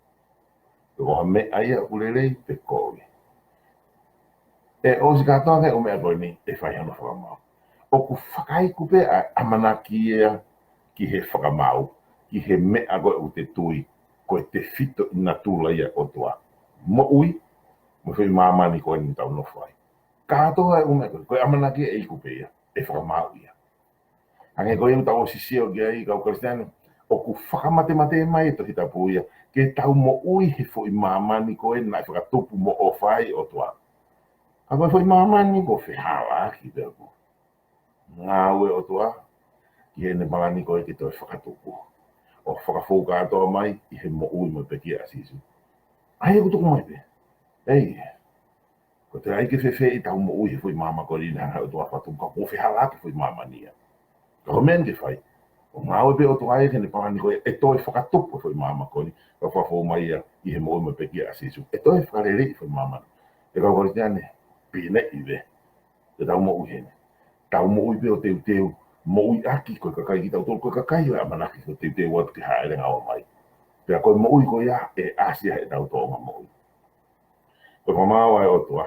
Pe ko ha meʻa ia ʻoku lelei pe kovi. ʻE ʻosi kātoa e ʻū meʻa ko eni ʻe fai hono fakamaau. ʻOku fakaiku pē ʻa e ʻamanaki ia ki he fakamaau, ki he meʻa ko ē ʻoku te tui ko e tefitoʻi natula ia ʻo e ʻOtua. Moʻui, mo e foʻi māmani ko eni ʻoku tau nofo ai. Kātoa e ʻū meʻa ko ē, ko e ʻamanaki ʻa e ʻEiki pē ia, ʻe fakamaau ia. Hangē ko ia ʻoku tau ʻosi sio ki ai kau Kalisitiane, ʻoku fakamatemate mai e Tohi Tapu ia, ke tau moʻui he foʻi māmani ko ē naʻe fakatupu mo ʻofa ai ʻOtua. Ka ko e foʻi māmani ko e fehālaaki pē ʻoku ngāue ʻOtua, ki heʻene palani ko ē ke toe fakatupu. ʻO fakafou kātoa mai ʻi he moʻui mo e pekia ʻa Sīsū. ʻA ia ʻoku tuku mai pē. Ei, ko e teʻeki ai ke fēfē ʻetau moʻui he foʻi māmani ko eni naʻe hanga ʻe he ʻOtua ʻo fakatupu, ka ko e fehālaaki e foʻi māmani ia. Ka ko e meʻa eni ke fai, ʻo ngāue pē ʻOtua ia ki heʻene palani ko ē ʻe toe fakatupu e foʻi māmani ko eni, ka fakafou mai ia ʻi he moʻui mo e pekia ʻa Sīsū. ʻE toe fakaleleiʻi e foʻi māmani. ʻE kau Kalisitiane, pine ive. Te tau moʻui heni. Tau moʻui pē ʻo teuteu, moʻui ʻaki ko e kakai kitautolu, ko e kakai ʻoku ʻamanaki ko e teuteu atu ki he hāʻele ʻo e ʻOtua mai. Pea ko e moʻui ko ia ʻe ʻasi ai ʻetau tōʻonga moʻui. Ko e fakamaau ʻa e ʻOtua,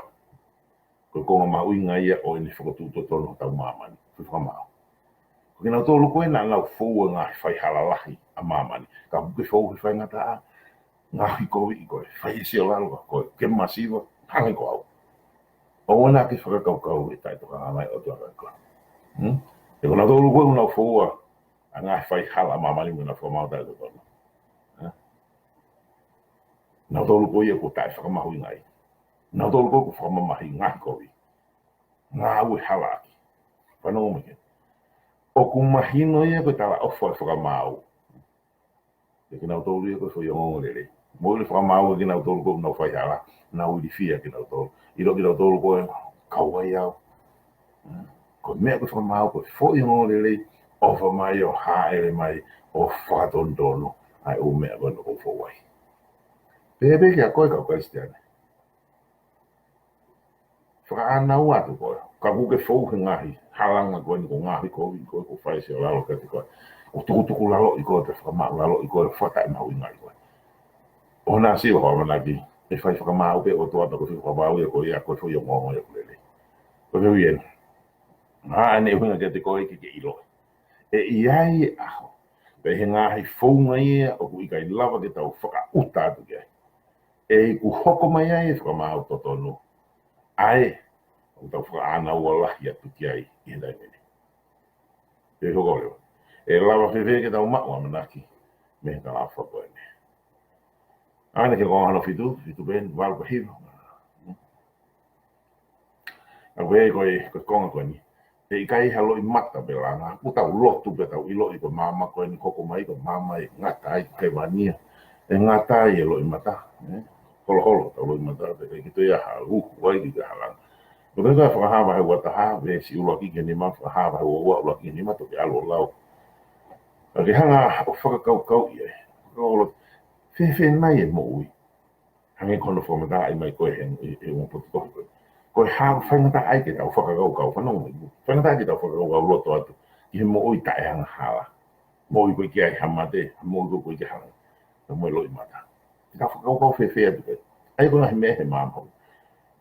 ko e konga mahuʻinga ia ʻo ʻene fokotuʻu totonu hotau māmani. Ko e fakamaau. Ko kinautolu ko ē naʻa nau foua e ngaahi faihala lahi ʻa māmani. Ka ʻoku ke fou he faingataʻa, ngaahi kovi ʻi koe, fai e siolalo ka ko e, ke masiva, hangē ko au. ʻOua naʻa ke fakakaukau ʻe taʻetokanga mai ʻOtua kia koe. Hmm? He ko kinautolu ko ē ʻoku nau foua ʻa e ngaahi faihala ʻa māmani mo ʻenau fakamaau taʻetotonu. Hmm? Nautolu ko ia ʻoku taʻefakamahuʻingaʻi. Nautolu ko ē ʻoku fakamamahiʻi, ngaahi kovi. Ngāue halaʻaki. Fanongo mai ki ai. ʻOku mahino ia ko e talaʻofa e fakamaau. Kiate kinautolu ia ko e foʻi ongoongolelei. Moʻui ʻi he fakamaau kiate kinautolu ko ē ʻoku nau faihala, nau ilifia kinautolu. ʻIlo kinautolu ko e kau ai au. Ko e meʻa ko e fakamaau ko e foʻi ongoongolelei, ʻofa mai ʻo hāʻele mai ʻo fakatonutonu ʻa e ʻū meʻa ko ē naʻa ku fou ai. Pehē pē kia koe kau Kalisitiane. Fakaʻānaua atu koe. Ka ʻoku ke fou he ngaahi halanga ko eni, ko e ngaahi kovi ko ē, ko e fai e siolalo kiate koe. ʻO tukutuku lalo ʻi koe, ke fakamaʻu lalo ʻi koe, fakataʻemahuʻingaʻi koe. ʻO na siva hao ʻamanaki, ʻe fai fakamaau pē ʻOtua, pea ko e foʻi fakamaau ia ko ia, ko e foʻi ongoongo ia ʻoku lelei. Ko e meʻa ia eni. Naʻa ne ʻuhinga kiate koe ke ke ʻilo. ʻE ʻi ai e ʻaho. Pea ʻi he ngaahi founga ia ʻoku ʻikai lava ke tau fakaʻuta atu ki ai. ʻE ʻikai hoko mai ai e fakamaau totonu. ʻA ē, ʻoku tau fakaʻānaua lahi atu ki ai ʻi he taimi ni. Pea hoko leva. ʻE lava fēfē ke tau maʻu ʻamanaki mei he talaʻofa ko eni. ʻA ia naʻe ke konga hono fitu, fitu pē eni, valu pē hiva. ʻA ia ko e, ko e konga ko eni. ʻE ʻikai ha loʻimata pe langa, ʻoku tau lotu pea tau ʻiloʻi ko e maama ko eni ʻoku hoko mai, ko e maama ʻe ngata ai, ko e vania. ʻE ngata ai e loʻimata, ē? Holoholo ʻetau loʻimata, pea ʻikai ke toe ʻi ai ha uhu ai ki ha langa. Ko e Fakahā vahe ua taha, veesi ʻuluaki ki he nima, Fakahā vahe ua ua ʻuluaki ki he nima, toki ʻalu ʻo lau. Ka ke hanga ʻo fakakaukauʻi ai. Holoholo, fēfē nai e moʻui? Hangē ko hono fakamatalaʻi mai ko ē he, he, he ongo potu tohi ko ē. Ko e hā ʻoku faingataʻaʻia ke tau fakakaukau, fanongo mai. Faingataʻaʻia ke tau fakakaukau loto atu ki he moʻui taʻeangahala. Moʻui ʻoku ʻikai ha mate, moʻui ʻoku ʻikai ha langa. Ka mo e loʻimata. Ke tau fakakaukau fēfē atu ki ai. ʻA ia ko e ngaahi meʻa he maama.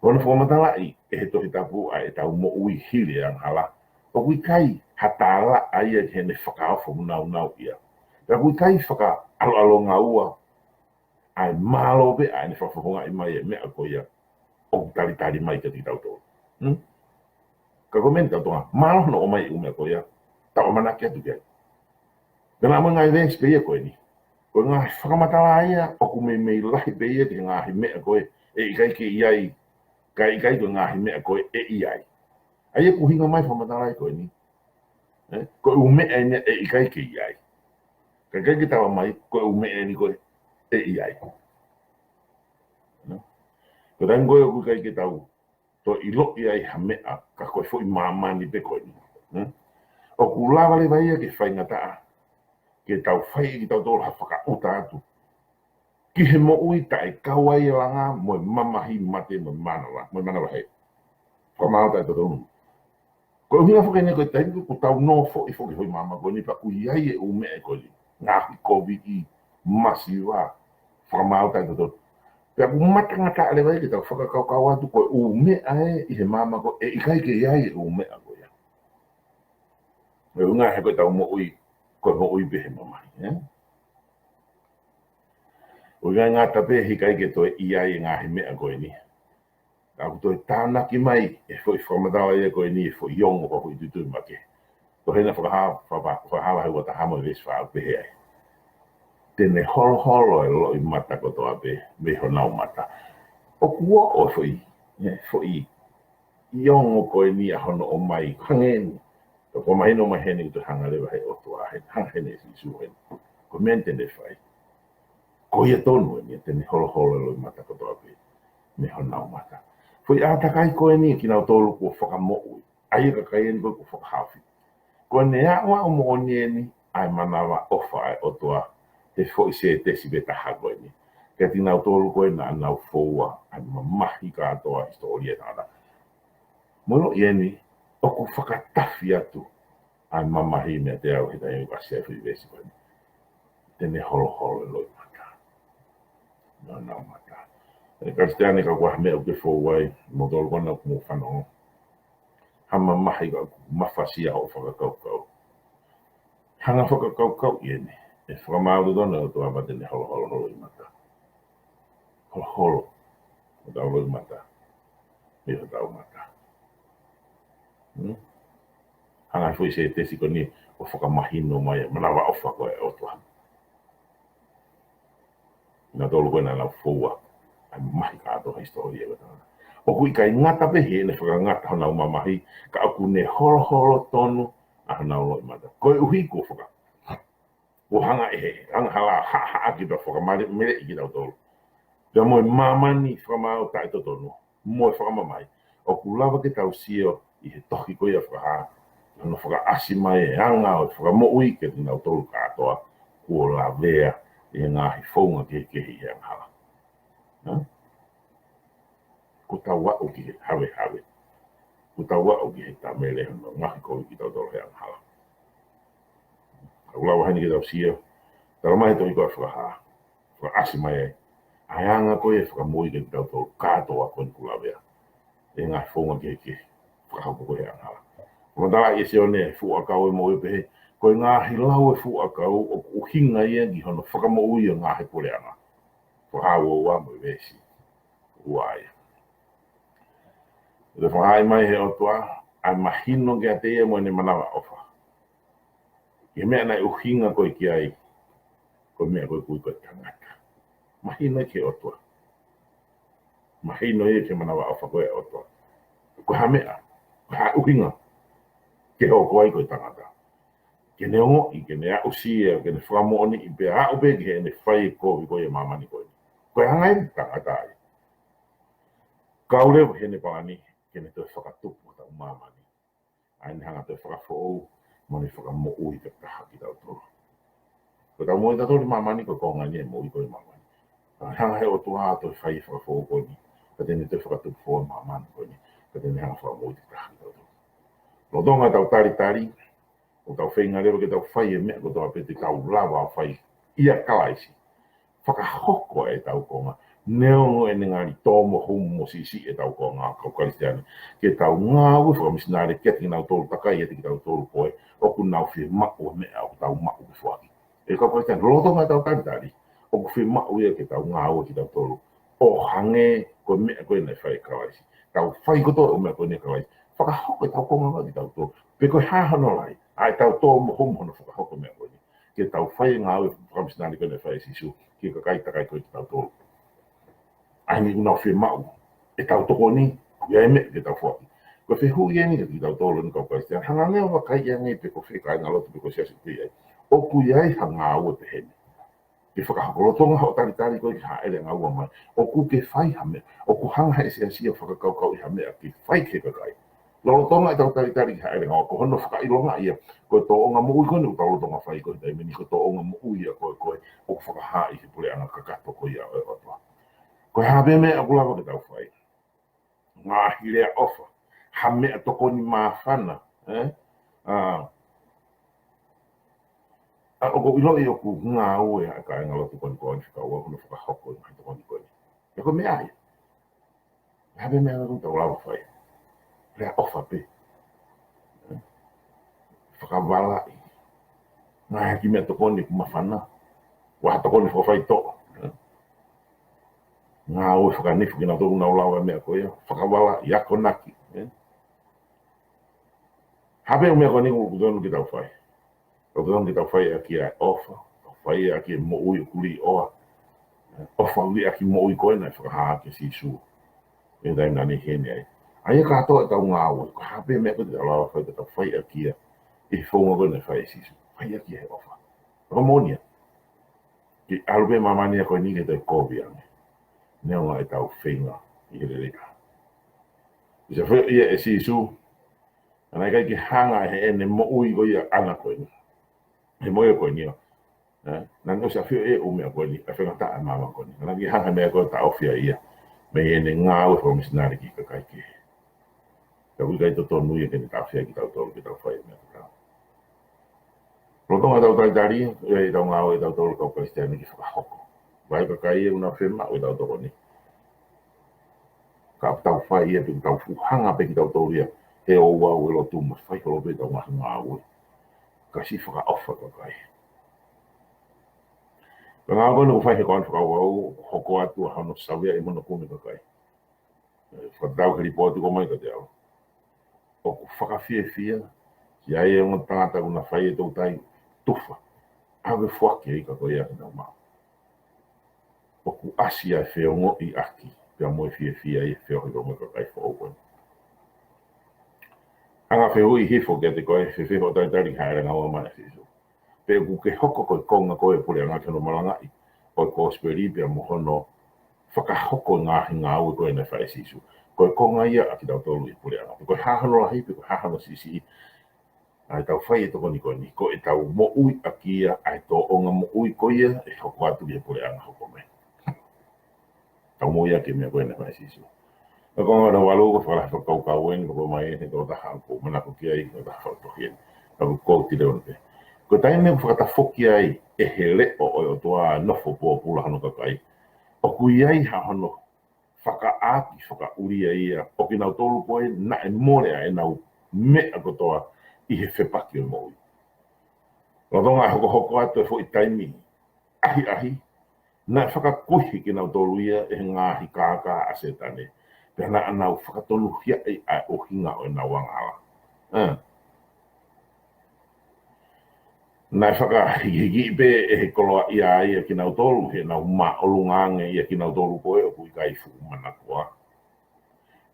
Ko hono fakamatalaʻi ʻe he Tohi Tapu ʻa ʻetau moʻui hili e angahala, ʻoku ʻikai ha tālaʻa ia ki heʻene fakaofo mo nāunauʻia. Pea ʻoku ʻikai fakaʻaloʻalongaua ʻa e mālō pē ʻa ʻene fakafofongaʻi mai e meʻa ko ia ʻoku talitali mai kiate kitautolu. Hmm? Ka ko e meʻa eni tau toʻo, mālō hono ʻomai e ʻū meʻa ko ia, tau ʻamanaki atu ki ai. Pea naʻa mo e ngaahi veesi pē ia ko eni. Ko e ngaahi fakamatala ia, ʻoku meimei lahi pē ia ki he ngaahi meʻa ko ē ʻe ʻikai ke ʻi ai, kae ʻikai ko e ngaahi meʻa ko ē ʻe ʻi ai. ʻA ia ʻoku ʻuhinga mai e fakamatala ia ko eni. Ē? Ko e ʻū meʻa eni ʻe ʻikai ke ʻi ai. Kae ʻikai ke tala mai, ko e ʻū meʻa eni ko ē ʻe ʻi ai. Ē? Ko e taimi ko ē ʻoku ʻikai ke tau toe ʻiloʻi ai ha meʻa, ka ko e foʻi māmani pē ko eni. Ē? ʻOku lava leva ia ke faingataʻa ke tau fai ʻe kitautolu ha fakaʻuta atu ki he moʻui taʻekau ai e langa mo e mamahi, mate mo e manava, mo e manavahē. Fakamaau taʻetotonu. Ko e ʻuhinga foki eni ko e taimi ko ē ʻoku tau nofoʻi foki he foʻi maama ko eni pea ʻoku ʻi ai e ʻū meʻa ko eni. Ngaahi koviʻi, masiva, fakamaau taʻetotonu. Pea ʻoku matangataʻa leva ia ke tau fakakaukau atu ko e ʻū meʻa ē ʻi he maama ko ē ʻe ʻikai ke ʻi ai e ʻū meʻa ko ia. Ko e ʻuhinga he ko ʻetau moʻui Ko e moʻui pē he mamahi, ē? ʻOku ʻikai ngata pē he ʻikai ke toe ʻi ai e ngaahi meʻa ko eni, ka ʻoku toe tānaki mai e foʻi fakamatala ia ko eni, e foʻi ongo ko e foʻi tuitui makehe. Ko hena Fakahā, Fakahā, Fakahā vahe ua taha mo e veesi fā ʻoku pehē ai: Te ne holoholo e loʻimata kotoa pē mei honau mata. ʻOku ʻoʻo e foʻi, ē, foʻi ʻi ongo ko eni ʻa hono ʻomai, hangē ni. Ka ʻoku mahino mai heni ʻoku toe hanga leva he ʻOtua heni, hanga heni ʻe Sīsū heni. Ko e meʻa te ne fai. Ko ia tonu eni, te ne holoholo e loʻimata kotoa pē mei honau mata. Foʻi ʻātakai ko eni kinautolu kuo fakamoʻui. ʻA ia kakai eni ko ē kuo fakahaofi. Ko ʻene aʻuaʻu moʻoni eni ʻa e manavaʻofa ʻa e ʻOtua he foʻi sētesi pē taha ko eni kiate kinautolu ko ē naʻa nau foua ʻa e mamahi kātoa hisitōlia ʻo e tangata. Mo ʻilo eni, ʻoku fakatafi atu ʻa e mamahi meiate au he taimi ʻoku ʻasi ai e foʻi veesi ko eni. Te ne holoholo e loʻimata mei honau mata. ʻE Kalisitiane, kapau ko ha meʻa ʻoku ke fou ai, mo tolu ko ena ʻoku mou fanongo, ha mamahi ka ʻoku mafasia hoʻo fakakaukau, hanga ʻo fakakaukauʻi eni. ʻE fakamaau tonu e ʻOtua pea te ne holoholo ho loʻimata. Holoholo hotau loʻimata mei hotau mata. Hmm? Hanga ʻe he foʻi sētesi ko eni ʻo fakamahino mai e manavaʻofa ko ē ʻa e ʻOtua. Nautolu ko ē naʻa nau foua ʻa e mamahi kātoa hisitōlia ʻo e tangata. ʻOku ʻikai ngata pē heʻene fakangata honau mamahi, ka ʻoku ne holoholo tonu ʻa honau loʻimata. Koeʻuhi kuo faka-, kuo hanga ʻe he angahala ʻo haʻahaʻaki pea fakameleʻi kitautolu. Pea mo e māmani fakamaau taʻetotonu mo e fakamamahi, ʻoku lava ke tau sio ʻi he tohi ko ia Fakahā, ʻi hono fakaʻasi mai e anga ʻo e fakamoʻui kiate kinautolu kātoa kuo lavea ʻi he ngaahi founga kehekehe ʻi he angahala. Hā? Kuo tau aʻu ki he havehave. Kuo tau aʻu ki he tāmele hono ngaohikoviʻi kitautolu he angahala. ʻOku lava heni ke tau sio, talamai he tohi ko ia Fakahā, fakaʻasi mai ai ʻa e anga ko ia e fakamoʻui kiate kitautolu kātoa ko eni kuo lavea ʻi he ngaahi founga kehekehe, fakahoko ko ē he angahala. Fakamatalaʻi ʻe Sione e fuʻu ʻakau ʻo e moʻui ʻo pehē, ko e ngaahi lau ʻo e fuʻu ʻakau ʻoku ʻuhinga ia ki hono fakamoʻui ʻo e ngaahi puleʻanga. Fakahā ua ua mo e veesi ua ia. ʻOku fakahaaʻi mai ʻe he ʻOtua ʻa e mahino kiate ia mo ʻene manavaʻofa ki he meʻa naʻe ʻuhinga ko ē ki ai, ko e meʻa ko ē ʻoku ui ko e tangata. Mahino ki he ʻOtua. Mahino ia ki he manavaʻofa ko ē ʻa e ʻOtua. Ko e hā e meʻa, ko e hā e ʻuhinga ke hoko ai ko e tangata? Ke ne ongoʻi, ke ne aʻusia, ke ne fakamoʻoniʻi pea aʻu pē ki heʻene fai e kovi ko ia ʻo māmani ko eni. Ko e anga eni e tangata ia. Kau leva heʻene palani ke ne toe fakatupu hotau māmani. ʻA ia ne hanga ʻo toe fakafoʻou mo ne fakamoʻui takitaha kitautolu. Ko ʻetau moʻui ʻatautolu ʻi māmani, ko e konga eni e moʻui ko ia ʻi māmani. Ka hanga ʻe he ʻOtua ʻo toe fai e fakafoʻou ko eni, ka te ne toe fakatupu foʻou e māmani ko eni, ka te ne hanga ʻo fakamoʻui takitaha kitautolu. Lolotonga ʻetau talitali, ʻoku tau feinga leva ke tau fai e meʻa kotoa pē te tau lava ʻo fai ʻia Kalaisi. Fakahoko ʻetau konga, neongo ʻene ngali tō mo humu mo siʻisiʻi ʻetau konga, kau Kalisitiane, ke tau ngāue fakamisinale kiate kinautolu takai ʻiate kitautolu ko ē ʻoku nau fiemaʻu e meʻa ʻoku tau maʻu ke foaki. ʻE kau Kalisitiane, lolotonga ʻetau talitali, ʻoku fiemaʻu ia ke tau ngāue kitautolu ʻo hangē ko e meʻa ko ē naʻe fai ʻe Kalaisi. Tau fai kotoa e ʻū meʻa ko eni ʻa Kalaisi. Fakahoko ʻetau konga ʻa kitautolu. Pe ko e hā hono lahi, ʻa ʻetau tō mo humu hono fakahoko e meʻa ko eni, ke tau fai e ngāue fakamisinale ko ē naʻe fai ʻe Sīsū ki he kakai takai ko ē kitautolu. ʻA ia ʻoku nau fiemaʻu ʻetau tokoni, ʻi ai e meʻa ke tau foaki. Ko e fehuʻi eni kiate kitautolu eni kau Kalisitiane, hangē ʻoku vakai ange pe ko fē kāingalotu pe ko e siasi ʻoku ke ʻi ai. ʻOku ʻi ai ha ngāue pehē ni ke fakahoko? Lolotonga hoʻo talitali ko ē ki he hāʻele angaua mai, ʻoku ke fai ha meʻa, ʻoku hanga ʻe he siasi ʻo fakakaukauʻi ha meʻa ke fai ki he kakai? Lolotonga ʻetau talitali ki he hāʻele angaua, ko hono fakaʻilonga ia, ko e tōʻonga moʻui ko eni ʻoku tau lolotonga fai ko ē he taimi ni, ko e tōʻonga moʻui ia ko ē, ko ē ʻoku fakahā ʻi he puleʻanga kakato ko ia ʻo e ʻOtua. Ko e hā pē meʻa ʻoku lava ke tau fai, ngaahi lea ʻofa, ha meʻa tokoni māfana, ē? ʻA, ʻa, ʻoku ou ʻiloʻi ʻoku ngāue ʻa e kāingalotu ko eni ko eni fekauʻaki hono fakahoko e ngaahi tokoni ko eni. Pea ko e meʻa ia, hā pē meʻa ʻoku tau lava fai, lea ʻofa pē. Fakavalaʻi. Ngaahi kiʻi meʻatokoni ʻoku māfana. Ko ha tokoni fakafaitoʻo. Ngāue fakanifo kinautolu ʻoku nau lava e meʻa ko ia. Fakavalaʻi, akonaki. Hā pē ʻū meʻa ko eni ʻoku totonu ke tau fai. ʻOku totonu ke tau fai ʻaki ʻa e ʻofa, tau fai ʻaki e moʻui ʻoku liʻoa. ʻOfa liʻaki moʻui ko ē naʻe fakahā ʻaki ʻe Sīsū. ʻI he taimi naʻa ne ʻi heni ai. ʻA ia kātoa ʻetau ngāue, ko e hā pē meʻa ko ē te tau lava fai, te tau fai ʻaki ia. ʻI he founga ko ē naʻe fai ʻe Sīsū. Fai ʻaki e ʻofa. Ko e moʻoni ia. Ke ʻalu pē māmani ia ko eni ke toe kovi ange. Neongo ʻetau feinga ʻi he lelei. ʻI he fehuʻi ʻe Sīsū, naʻe ʻikai ke hanga ʻe heʻene moʻui ko ia ʻana ko eni. He moʻui ko eni ia. Ē, naʻa ne ʻosi ʻafioʻi e ʻū meʻa ko eni, ʻa e faingataʻa ʻa e māmani ko eni. Naʻe ʻikai ke hanga ʻe he meʻa ko ē ʻo taʻofi ia. Mei heʻene ngāue fakamisinale ki he kakai kehe. Ka ʻoku ʻikai totonu ia ke ne taʻofi kitautolu ke tau fai e meʻa tatau. Lolotonga ʻetau talitali, ʻe ʻetau ngāue ʻe tautolu kau Kalisitiane ke fakahoko. Vakai kakai ʻoku nau fiemaʻu ʻetau tokoni. Ka tau fai ia pē tau fuʻu hanga pē kitautolu ia. He ʻoku ou lotu mo fai holo pē ʻetau ngaahi ngāue. Ka siʻi fakaʻofa kakai. Ka ngāue ko eni ʻoku fai he kau fakakaukau, hoko atu ʻa hono saveaʻi mo hono kumi kakai. Fakatatau ki he lipooti ko ē mai kiate au. ʻOku fakafiefia, ʻi ai e ongo tangata ʻoku na fai e toutai tufa. ʻAve foaki e ika ko ia ke nau maʻu. ʻOku ʻasi ʻa e feongoʻiʻaki, pea mo e fiefia ʻi he feohi ko ē mo e kakai foʻou ko eni. Anga fehuʻi hifo kiate koe, fēfē hoʻo talitali ki he hāʻele ngāue mai ʻa Sīsū. Pe ʻoku ke hoko ko e konga ko ē ʻo e puleʻanga ki hono malangaʻi ʻo e kosipeli pea mo hono fakahoko e ngaahi ngāue ko ē naʻe fai ʻe Sīsū. Ko e konga ia ʻa kitautolu ʻi he puleʻanga. Pe ko e hā hono lahi, pe ko e hā hono siʻisiʻi. ʻA ʻetau fai e tokoni ko eni. Ko ʻetau moʻui ʻaki ia, ʻa e tōʻonga moʻui ko ia, ʻe hoko atu ki he puleʻanga hoko mai. Tau moʻui ʻaki e meʻa ko ē naʻe fai ʻe Sīsū. Ka ko e ngaahi valu ko e fakalahi fakakaukau eni, ko e mai eni, ko e taha ʻoku ou manako ki ai, ko e taha fakatohi eni. Ka ko e kouti leʻo ni pē. Ko e taimi ʻoku fakatafoki ai ʻe he leʻo ʻo e ʻOtua ʻa e nofo pōpula hono kakai. ʻOku ʻi ai ha hono fakaʻaaki fakaʻulia ia ʻo kinautolu ko ē naʻe mole ʻa ʻenau meʻa kotoa ʻi he fepaki ʻo e moʻui. Lolotonga e hokohoko atu e foʻi taimi ʻahiʻahi, naʻe fakakuihi kinautolu ia ʻe he ngaahi kākā ʻa Sētane, pea naʻa nau fakatonuhiaʻi ʻa e ʻuhinga ʻo ʻenau angahala. Ē. Naʻe fakahikihiki pē ʻe he koloaʻia ia kinautolu, heʻenau māʻolunga ange ia kinautolu ko ē ʻoku ʻikai fuʻu manakoa.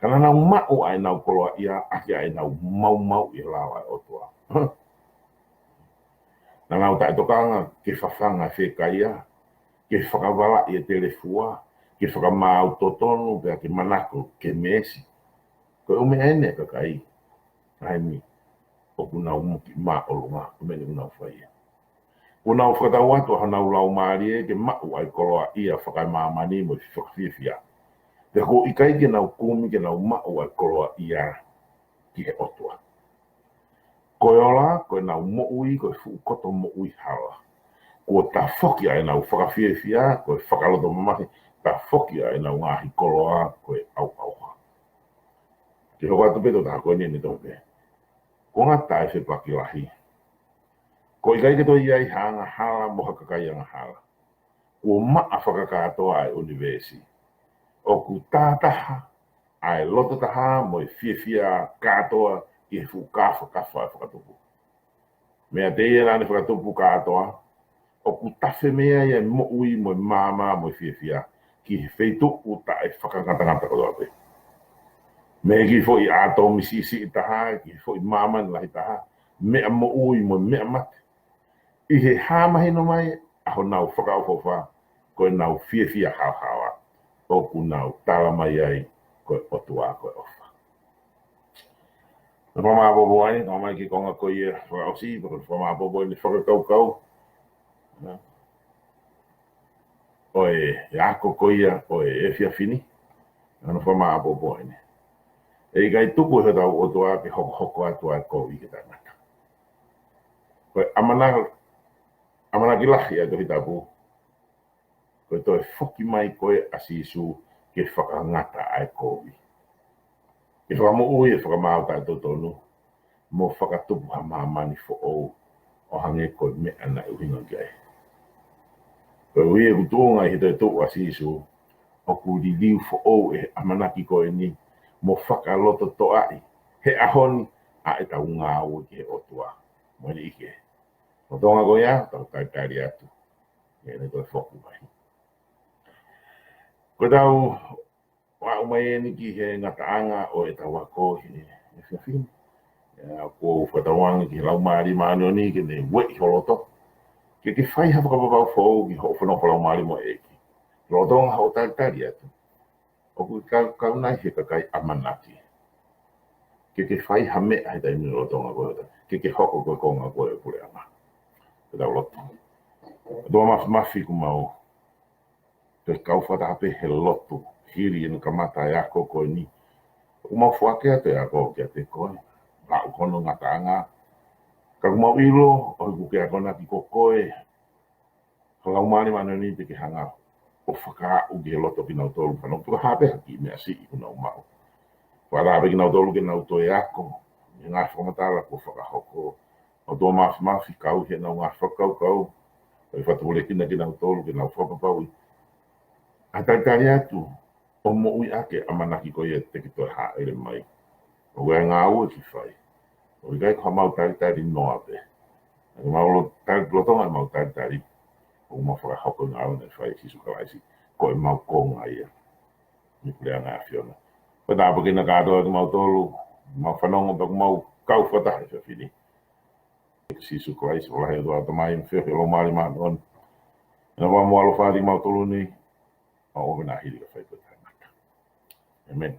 Ka naʻa nau maʻu ʻa ʻenau koloaʻia ʻaki ʻa ʻenau maumauʻi e lao ʻa e ʻOtua. Naʻa nau taʻetokanga ke fafanga e fiekaia, ke fakavalaʻi e telefua, ke fakamaau totonu, pea ke manako ke meesi. Ko e ʻū meʻa eni ʻa e kakai. ʻA eni, ʻoku nau muki māʻolunga, ko e meʻa eni ʻoku nau fai ia. ʻOku nau fakatau atu ʻa honau laumālie ke maʻu ʻa e koloaʻia fakaemāmani mo e fakafiefia. Pea ʻoku ʻikai ke nau kumi ke nau maʻu ʻa e koloaʻia ki he ʻOtua. Ko e ola, ko ʻenau moʻui, ko e fuʻu koto moʻui hala. Kuo tafoki ʻa ʻenau fakafiefia, ko e fakaloto mamahi, tafoki ʻa ʻenau ngaahi koloa, ko e ʻauʻauha. Ke hoko atu pē ʻetau taha ko eni ʻene tohi pē. Kuo ngata e fepaki lahi. Kuo ʻikai ke toe ʻi ai ha angahala mo ha kakai angahala. Kuo maʻa fakakātoa ʻa e ʻunivēsi. ʻOku tātaha ʻa e loto taha mo e fiefia kātoa ʻi he fuʻu kāfakafa ʻa e fakatupu. Meiate ia naʻa ne fakatupu kātoa, ʻoku tafe mei ai e moʻui mo e maama mo e fiefia ki he feituʻu taʻefakangatangata kotoa pē. Mei he kiʻi foʻi ʻātomi siʻisiʻi taha, ki he foʻi māmani lahi taha, meʻa moʻui mo e meʻa mate. ʻI he hā mahino mai ʻa honau fakaʻofoʻofa, ko ʻenau fiefia haohaoa, ʻoku nau tala mai ai ko e ʻOtua ko e ʻofa. Naʻa fakamāʻopoʻopo ai, naʻa mai ki he konga ko ia fakaʻosi, pea ko e fakamāʻopoʻopo eni fakakaukau. ʻO e, e ako ko ia, ʻo e efiafi ni, naʻa fakamāʻopoʻopo eni. ʻE ʻikai tuku ʻe hotau ʻOtua ke hokohoko atu ʻa e kovi ki he tangata. Ko e ʻamana-, ʻamanaki lahi ʻa e Tohi Tapu, ko e toe foki mai ko ē ʻa Sīsū ke fakangata ʻa e kovi. Ke fakamoʻui e fakamaau taʻetotonu, mo fakatupu ha māmani foʻou, ʻo hangē ko e meʻa naʻe ʻuhinga ki ai. Koeʻuhi ʻoku tuʻunga ʻi he toetuʻu ʻa Sīsū, ʻoku liliu foʻou ʻe he ʻamanaki ko eni mo fakalototoʻaʻi he ʻaho ni ʻa ʻetau ngāue ki he ʻOtua mo e niʻihi kehe. Lolotonga ko ia, tau talitali atu ʻi heʻene toe foki mai. Ko ʻetau aʻu mai eni ki he ngataʻanga ʻo ʻetau ako he efiafi ni. ʻIa, ʻoku ou fakatauange ki he Laumālie Māʻoniʻoni ke ne ueʻi ho loto ke ke fai ha fakapapau foʻou ki hoʻo fanongo fakalaumālie mo e ʻEiki. Lolotonga hoʻo talitali atu, ʻoku ke kaukau nai he kakai ʻamanaki ke ke fai ha meʻa he taimi ni lolotonga ko ē, ke ke hoko ko e konga ko ē ʻo e puleʻanga? Ke tau lotu. ʻOtua Māfimafi, ʻoku mau toe kau fakataha pē he lotu hili ʻene kamata e ako ko eni. ʻOku mau foaki atu e ako kiate koe, lau ki hono ngataʻanga. Ka ʻoku mau ʻilo ʻoku ke akonaki ko koe, ko e Laumālie Māʻoniʻoni te ke hanga ʻo fakaaʻu ki he loto kinautolu, fanongo, fakahā pē ha kiʻi meʻa siʻi ʻoku nau maʻu. Fakahā pē kinautolu ke nau toe ako he ngaahi fakamatala kuo fakahoko. ʻOtua Māfimafi, kau heʻenau ngaahi fakakaukau, ʻo fakatupulekina kinautolu ke nau fakapapauʻi ʻa e talitali atu ʻo moʻui ʻaki e ʻamanaki ko ia te ke toe hāʻele mai. ʻOku ʻi ai e ngāue ke fai. ʻOku ʻikai ko haʻamau talitali noa pē. Ka ʻoku mau lo-, tali, lolotonga ʻemau talitali, ʻoku mau fakahoko e ngāue naʻe fai ʻe Sīsū Kalaisi ko ʻemau konga ia ʻi he puleʻanga ʻo e ʻAfiona. Ko e tāpuekina kātoa kimautolu, mau fanongo pea ʻoku mau kau fakataha he efiafi ni. ʻIa Sīsū Kalaisi, ʻofa lahi ʻa e ʻOtua Tamai, feohi ʻa e Laumālie Māʻoniʻoni, ʻe na vā mo ʻaloʻofa ʻiate kimautolu ni, ʻo aʻu pē ʻo aʻu hili ʻa e fai ʻo e taʻengata. ʻĒmeni.